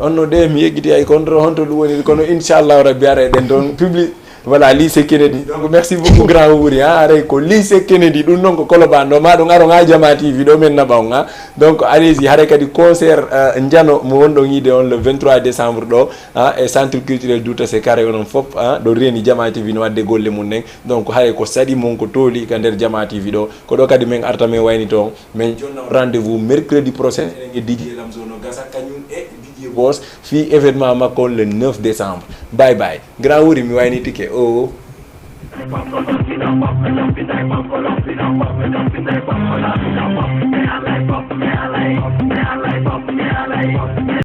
onno ɗe mi yeggiti ay kon honto ɗum woni kono inchallahu rabbi ara eɗen ɗon public. Voilà, lycée Kennedy. Donc merci beaucoup grand Wuri, hein. Haray ko lycée Kennedy, ɗum noon ko Colobane ɗo ma ɗum aro ha Jama TV ɗo men naɓa on, hein. Donc allez-y, haray kadi concert, euh, njano mo wonɗon yiide on le vingt-trois décembre ɗo, hein, e centre culturel Douta Seck, haray onon fop, hein, ɗo reeni Jama TV no wadde golle mum en. Donc haray ko saɗi mon ko tooli ka nder Jama TV ɗo. Ko ɗo kadi min arta min waynito on. Min jonna on rendez-vous mercredi prochain eɗen e DJ Lamzo no gasa kañum e DJ Boss fii événement makko on le neuf décembre. Bye bye. Grand Wuri mi waynitike o.